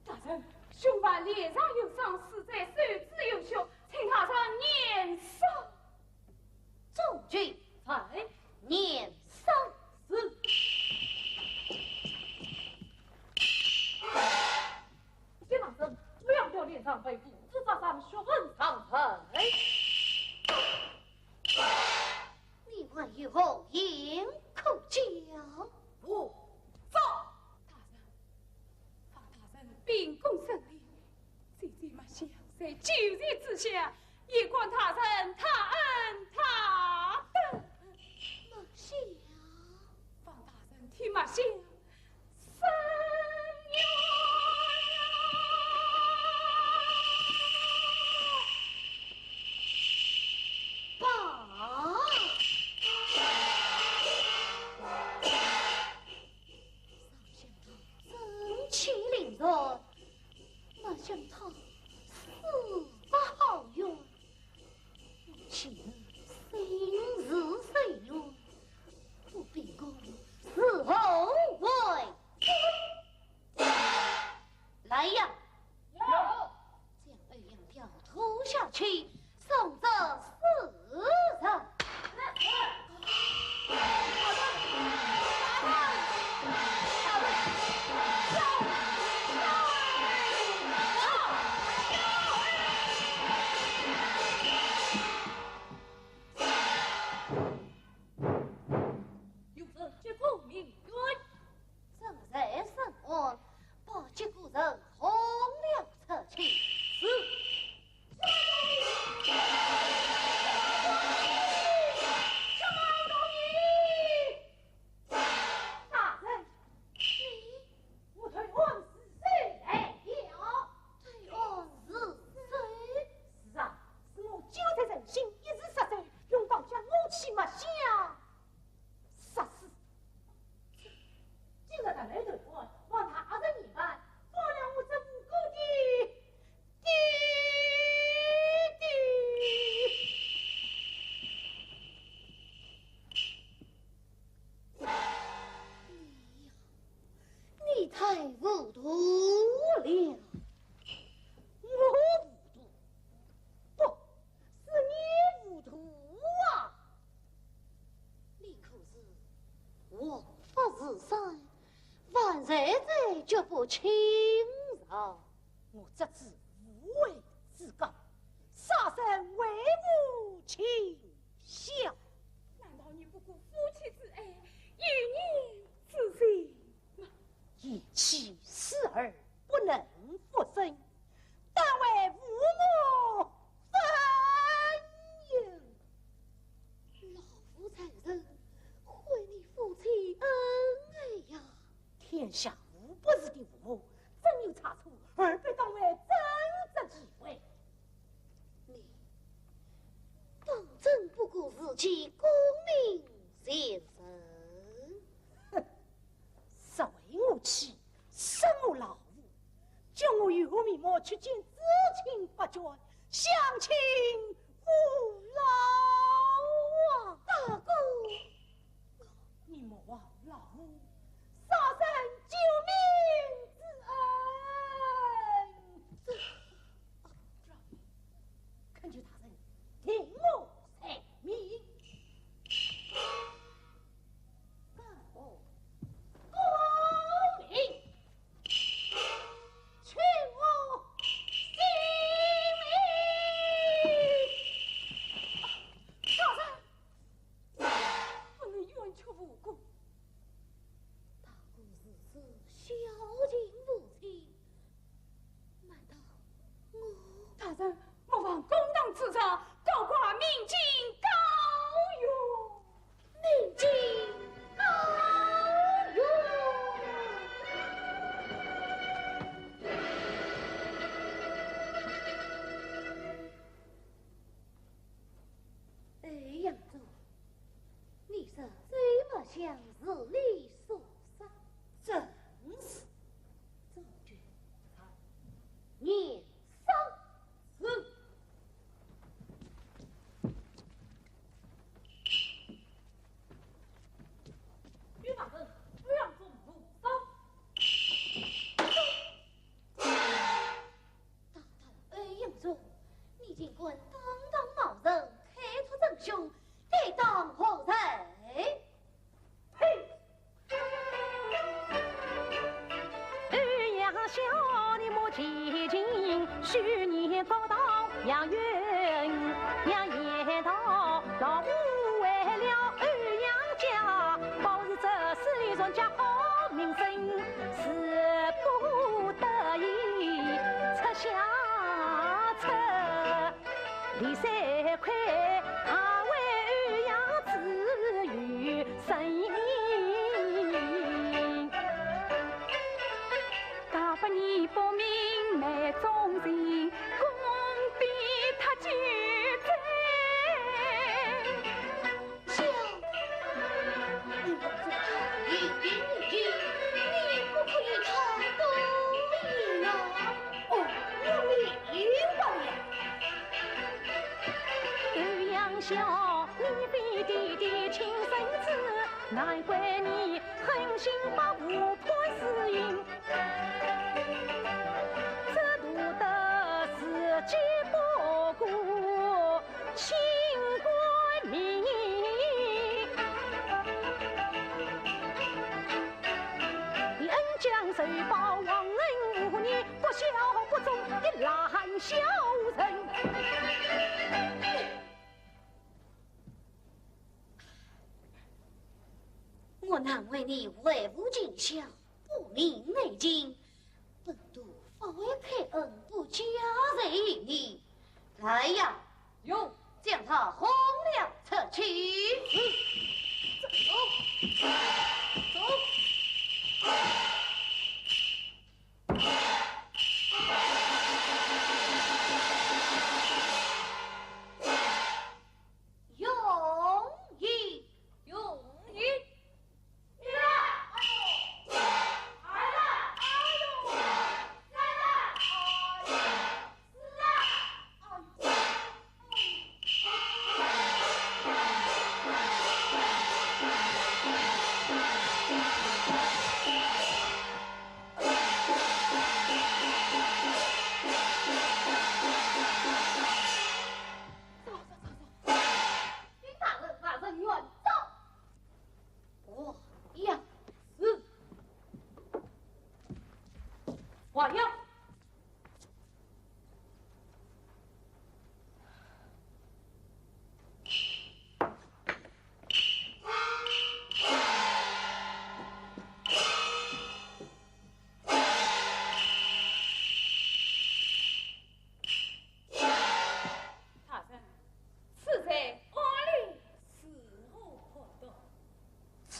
大人，凶犯脸上有伤，死者手指有血，请大人验伤。 众军在，验伤。是。先生，不要掉脸上被布，只扎上血痕上身。你还有何言可讲？不招。大人，方大人秉公审理，姐姐末想在酒席之下， 也望大人大恩大德。末想，方大人替末想伸冤。罢。 上想他真气凌人，末想他死法好冤。我岂能心慈手软，我秉公是无王法如山，万岁在，绝不轻饶。我侄子无悔之告，杀身为父尽孝。难道你不顾夫妻之爱，一念之心吗？贤妻死而不能复生， 但为父母分忧。老夫在人，悔你夫妻恩爱呀。天下无不是的父母，真有差错，何必当为争执忌讳？你当真不顾自己功名前程？哼， 是为我妻，生我老父，叫我有何面目去见至亲伯爵，相亲父老啊！大哥，你莫忘老父杀身救命之恩。这，老爷，恳求大人定我罪名。 告我功名，取我性命。大人，不能冤屈无辜。大哥如此孝敬父亲， 难道我……大人，莫忘公堂之上，高挂明镜高悬。明镜高悬。哎，杨忠，你说周末香是你所杀？正是。 中军。念丧。是。与马奔，不让中路上。大胆欧阳中，你竟敢当堂冒认，开拓真凶，该当何罪？ 嘿！欧阳修，你莫前进，许你高堂杨云，杨言道，老夫为了欧阳家，保持这势力传家好名声，是不得已出下策。 李三桂，他为欧阳子有身。假扮你不明媒中人，共比他酒醉。 笑。你们这个一言一语，你也不可以太多言啊。哦，我明白了。欧阳修，你非爹爹亲生子，难怪你狠心把吴潘私运。 只图得自己不顾清官名。你恩将仇报，忘恩负义，不孝不忠的烂小人。 我难为你为父尽孝，不明内情，本都勿会开恩不加罪于你。来呀，有，将他轰了出去。走，走。容易，容易。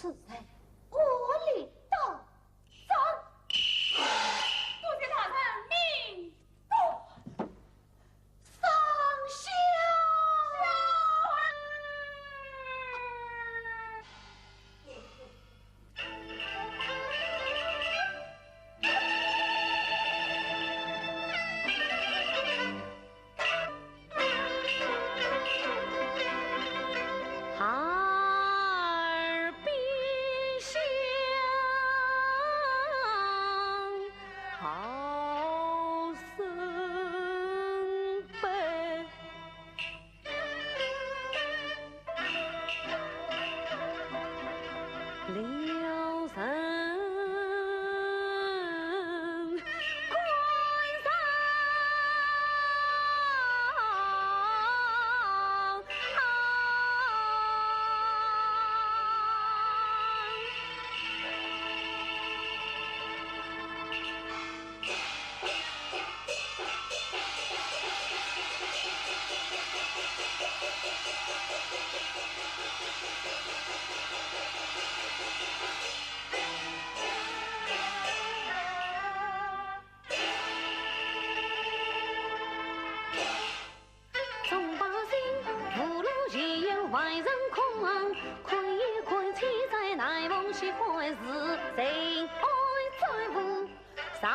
此人何里到？上！多谢大人明告。上香！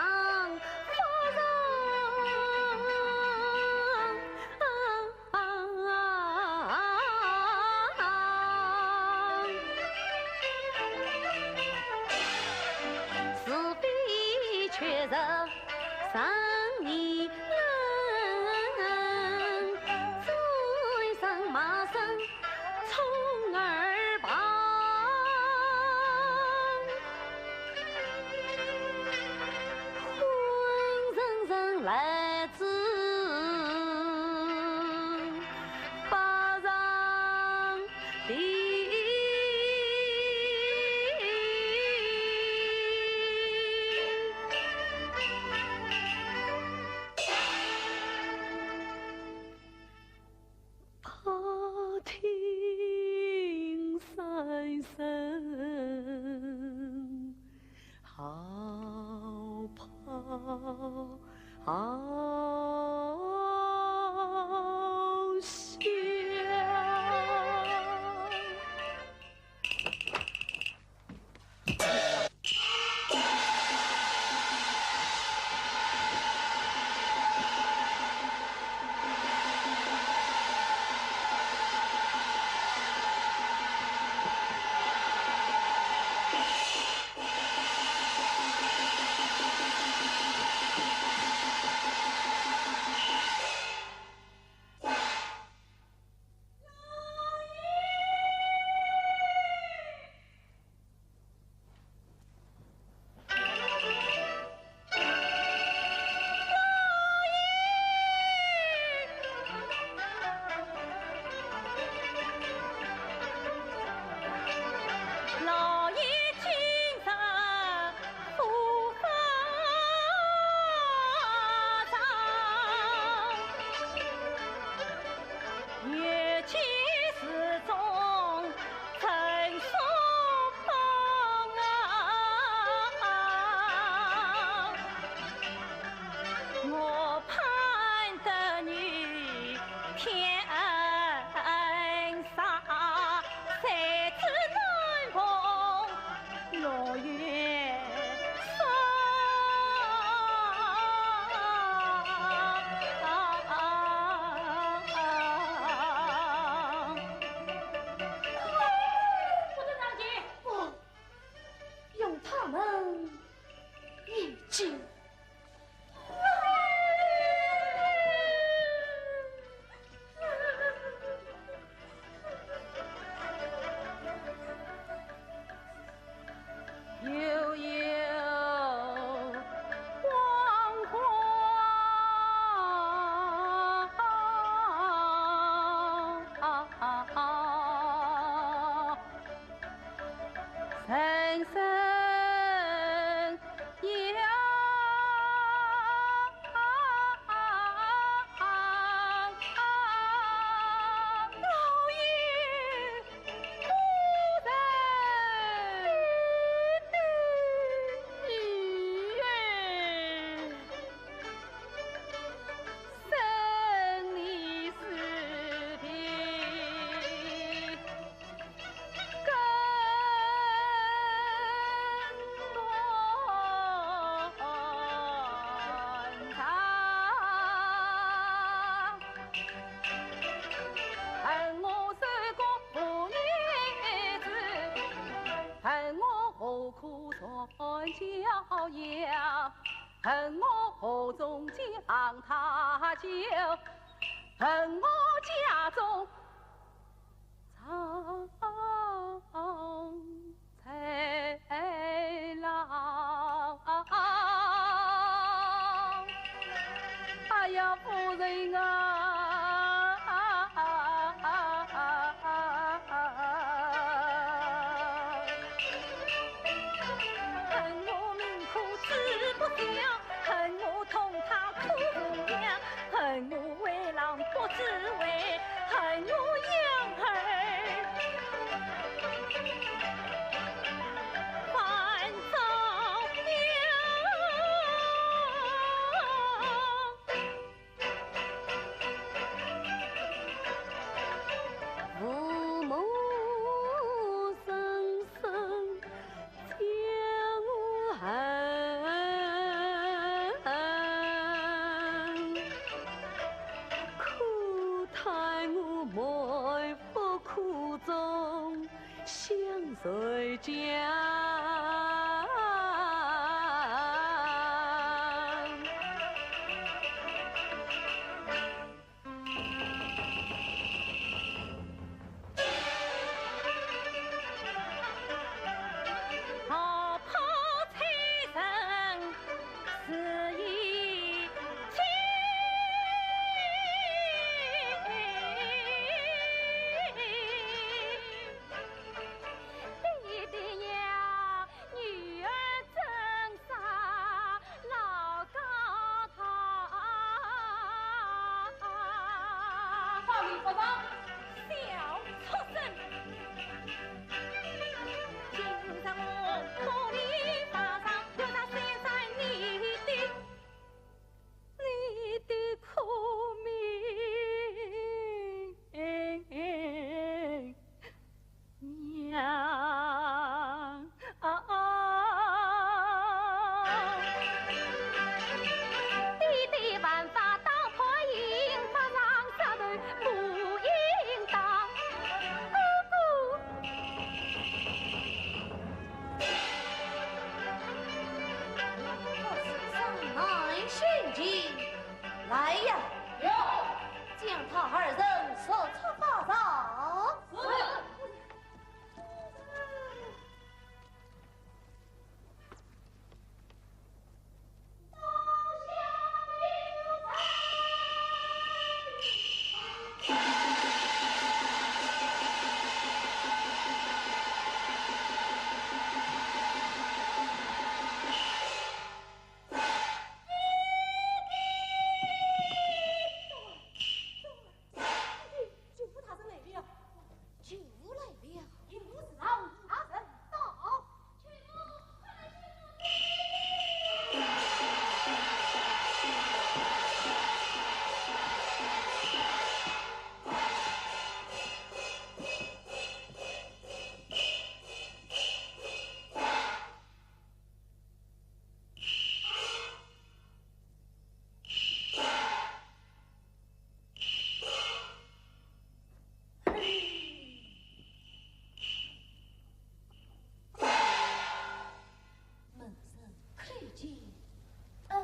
苦传教呀，恨我何从将他救，恨我家中藏财牢。哎呀，夫人啊！ 恨我命苦志不小，恨我同他苦无量，恨我为郎不知悔，恨我养儿犯糟糕。 父母双双将我恨，可叹我埋伏苦衷 相随将。逃跑催人 是一起。爹爹呀，女儿真是老高堂。放你不上。小畜生！今日我可以放上，又在谁在你的 你的苦命呀！爹爹犯法当判刑，法场杀头不应当。哥哥。 可是山南险境，来呀！有。将他二人捉出法场。是。 救父大人来了。救父来了。救父是老大人到。门生叩见恩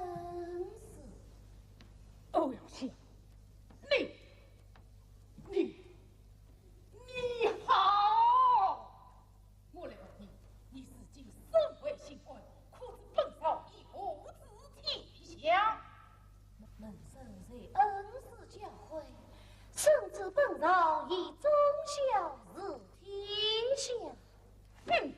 师。欧阳修，你，你，你好！ 我来问你，你如今身怀清官，可知本朝以何治天下？门生受恩师教诲，深知本朝以忠孝治天下。哼！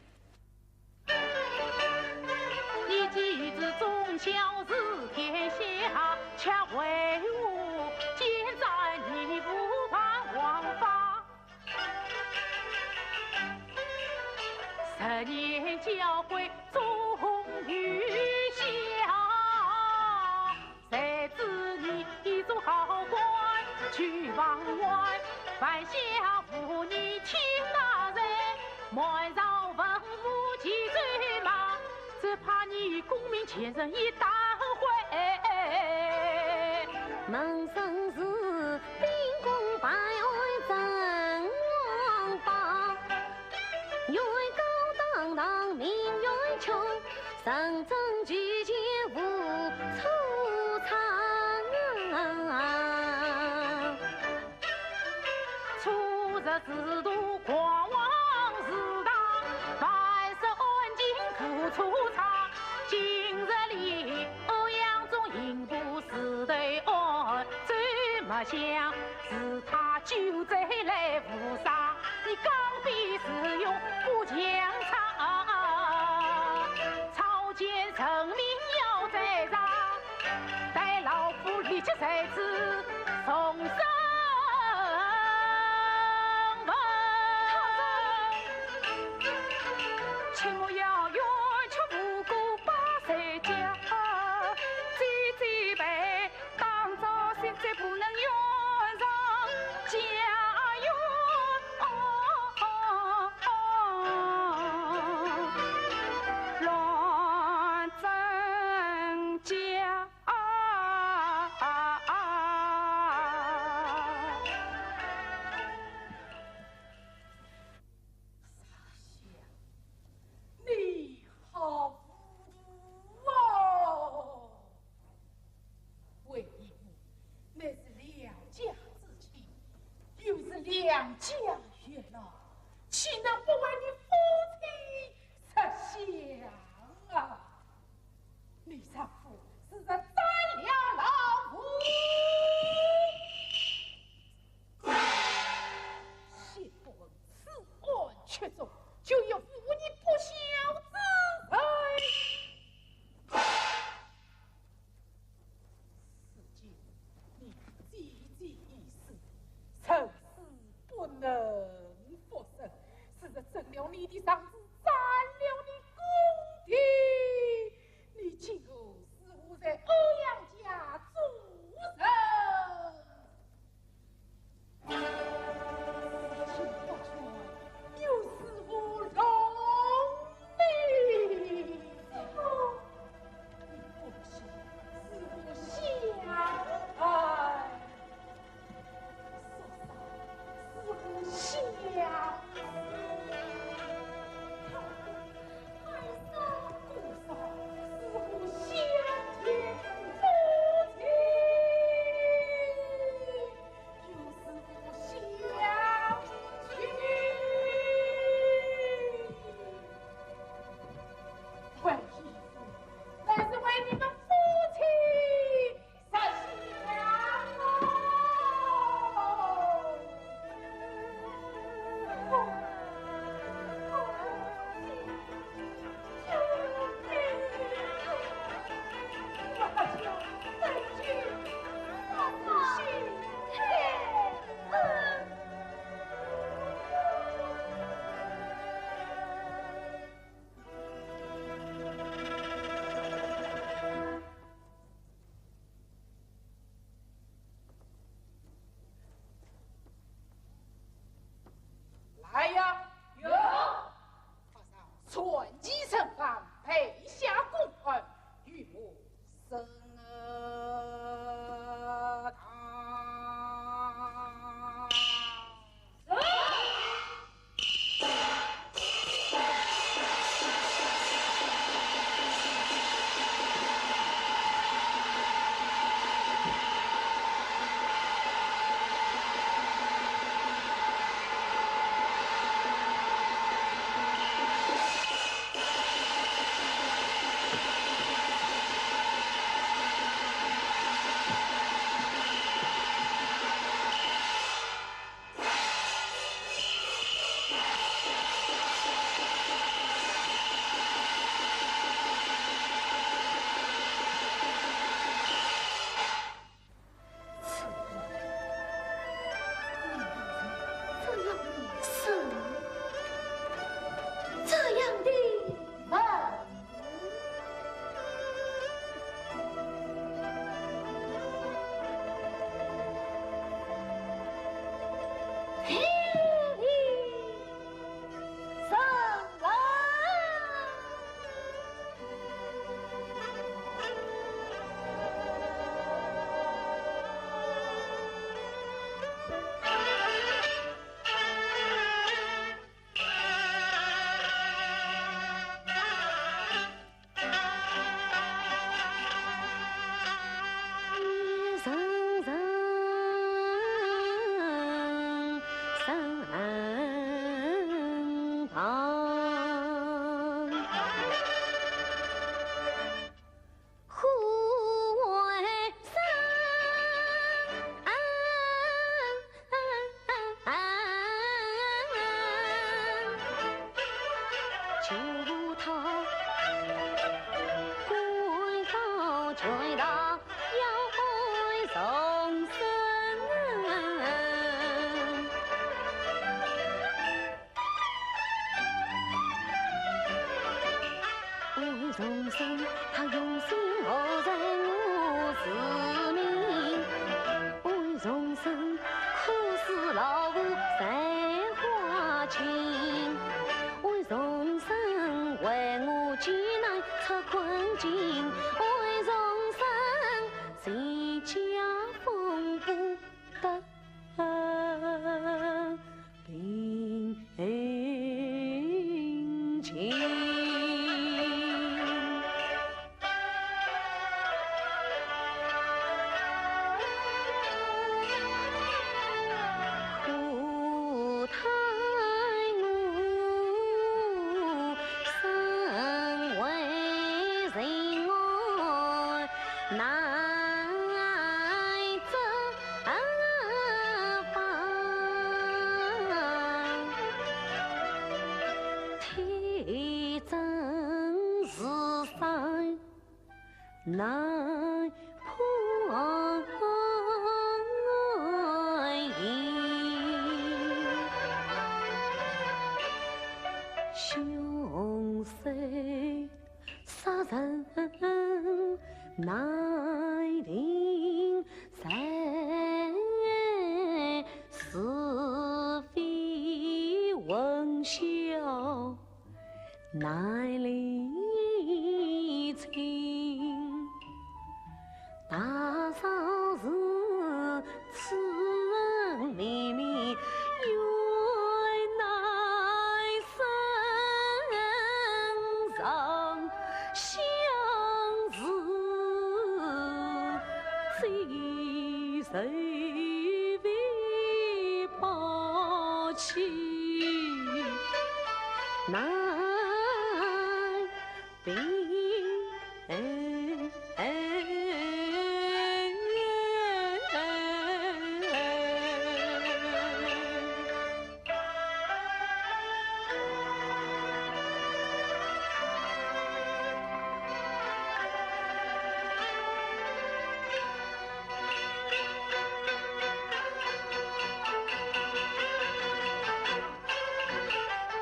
你既知忠孝治天下，却为何奸贼逆父亡王法？ 十年交规忠于孝，谁知你做好官去傍晚，犯下无义天大罪，瞒上文武千岁嘛，只怕你功名前程一旦毁。门生是秉公办案真王法， 原告当堂命运穷，人生其间无处藏。初入仕途，狂妄自大，万事安静苦楚长。今日里，欧阳中刑部侍头按奏末相，是他酒醉来误杀，你刚愎自用不强唱。 朝见人民要宰杀，待老夫立即在此重审问。切莫要冤屈无辜百姓家，姐姐辈 当朝心急不能怨上家冤，乱真假。你好糊涂哦！ 为义母乃是良家之妻，又是良家月老，岂能不为你夫妻着想啊？你丈夫是在斩了老夫，先不问此案曲中，就有负你不孝之罪。 如今你姐姐已死，人死不能复生，是谁整了你的场子，斩了你公爹？你今后如何在欧阳家做人？ 来呀！有。快上传奇人犯，备下公案，与我审堂。救他，官高权大要爱重生。爱重生，他用心无人我自命。爱重生，可使老夫在花尽。 为重生，为我解难出困境，为重生，谁家风波得平静。 难破疑。凶手杀人难定罪，是非混淆 难理清。大嫂是此人秘密，原来身上相似，谁谁非报妻。 难平。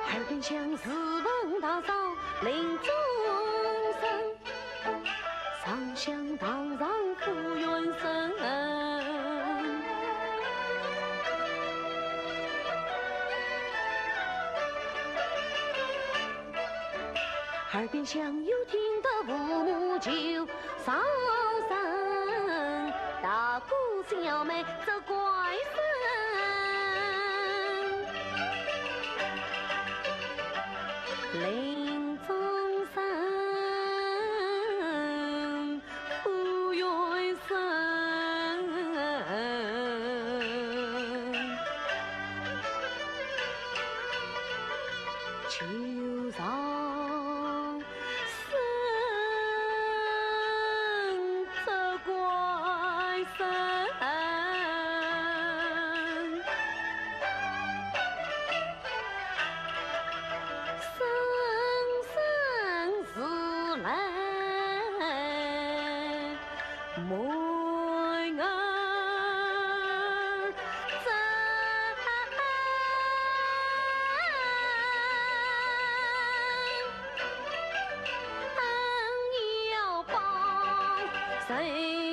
耳边响，自问大嫂令终身，上想堂上赴冤声。 耳边响，又听得父母求上身，大哥小妹责怪声。令终身 赴冤声，求上身责怪声。 声声是来梦儿真，恩要报，仇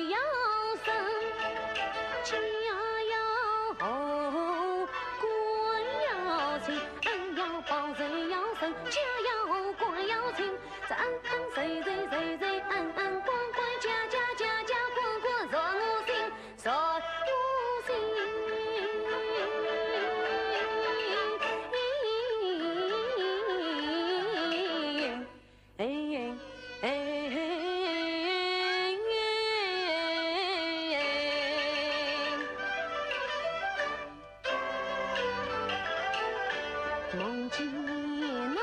要伸，家要和，官要清。 恩要报，仇要伸，家要和，官要清。这恩恩，仇仇，仇仇，恩恩，官官，家家，家家，官官，在我心，在我心。 梦见那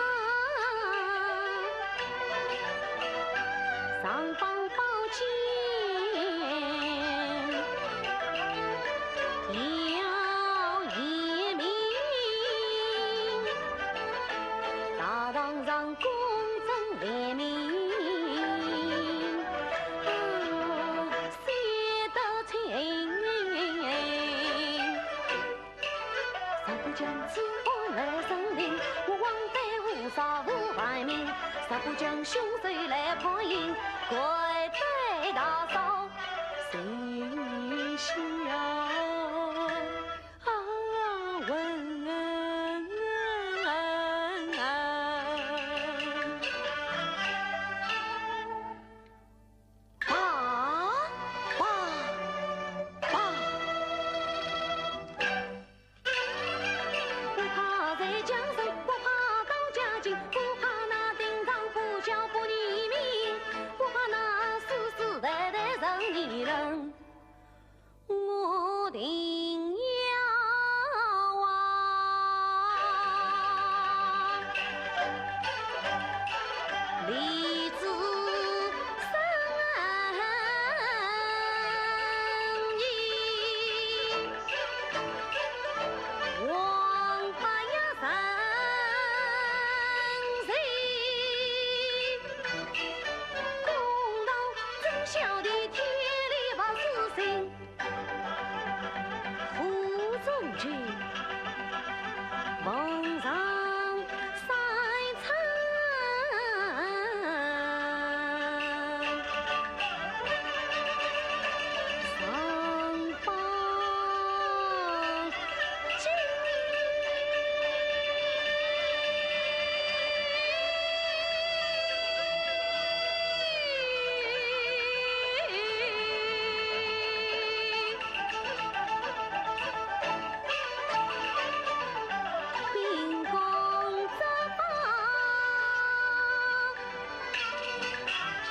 十八将凶手来判刑，跪拜大嫂，心想啊，稳。罢，罢，罢。 不怕谁讲谁，不怕刀家进，不怕那丁当不孝不义民，不怕那世世代代人与人，我定要啊！ 立志生意，王八呀人谁公道，真晓得天理不死心。 胡宗俊，奉上三餐，尚方金。 兵攻之法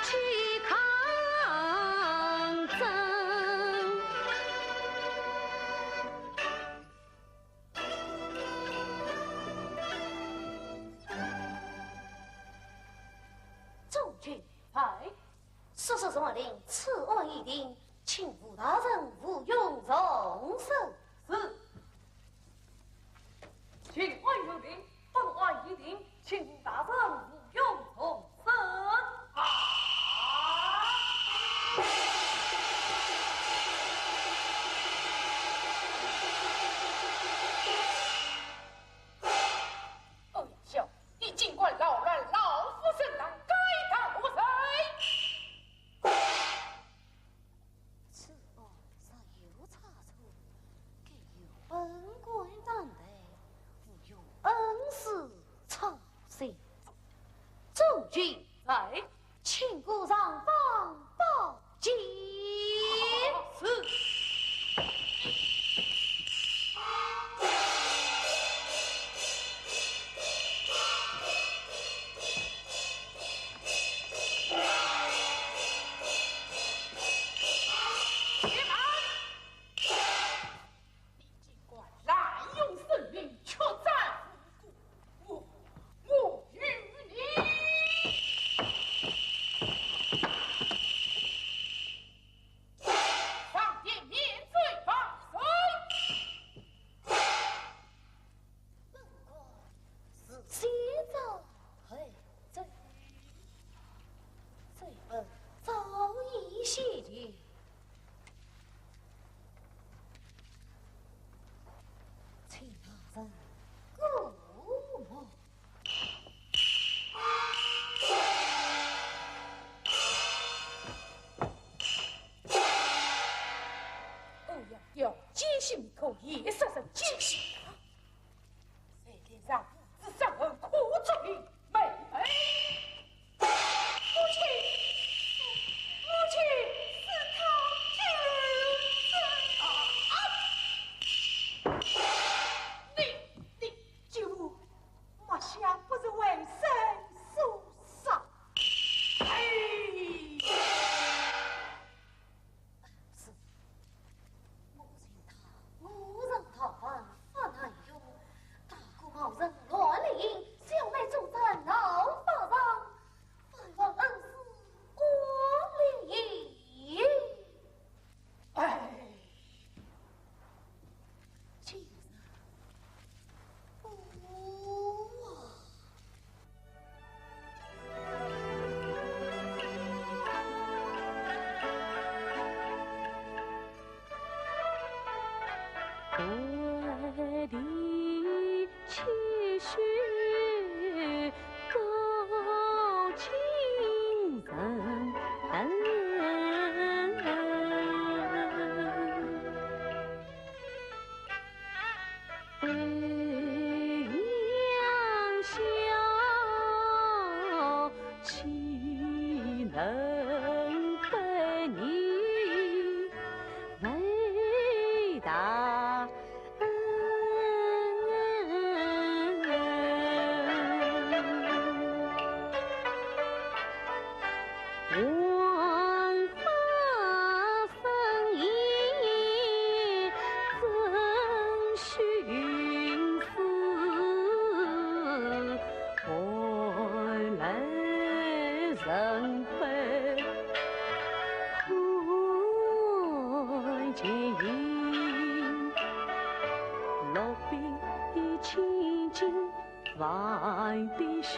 去抗争。 众军在，速速传令，此案已定，请吴大人无用重审。是。巡按有令，本案已定，请吴大人无用重审。啊！ 哎呀，你竟敢扰乱老夫正当，该当何罪？此案若有差错，该由本官担待，无用恩师操心。众军在，请过上方报 见。是。且慢！ 你竟敢滥用声名，曲斩无辜，我，我与你上殿岂能不以为大恩？王法生意曾徇私， 寒来人不看见影，落笔千金万滴血。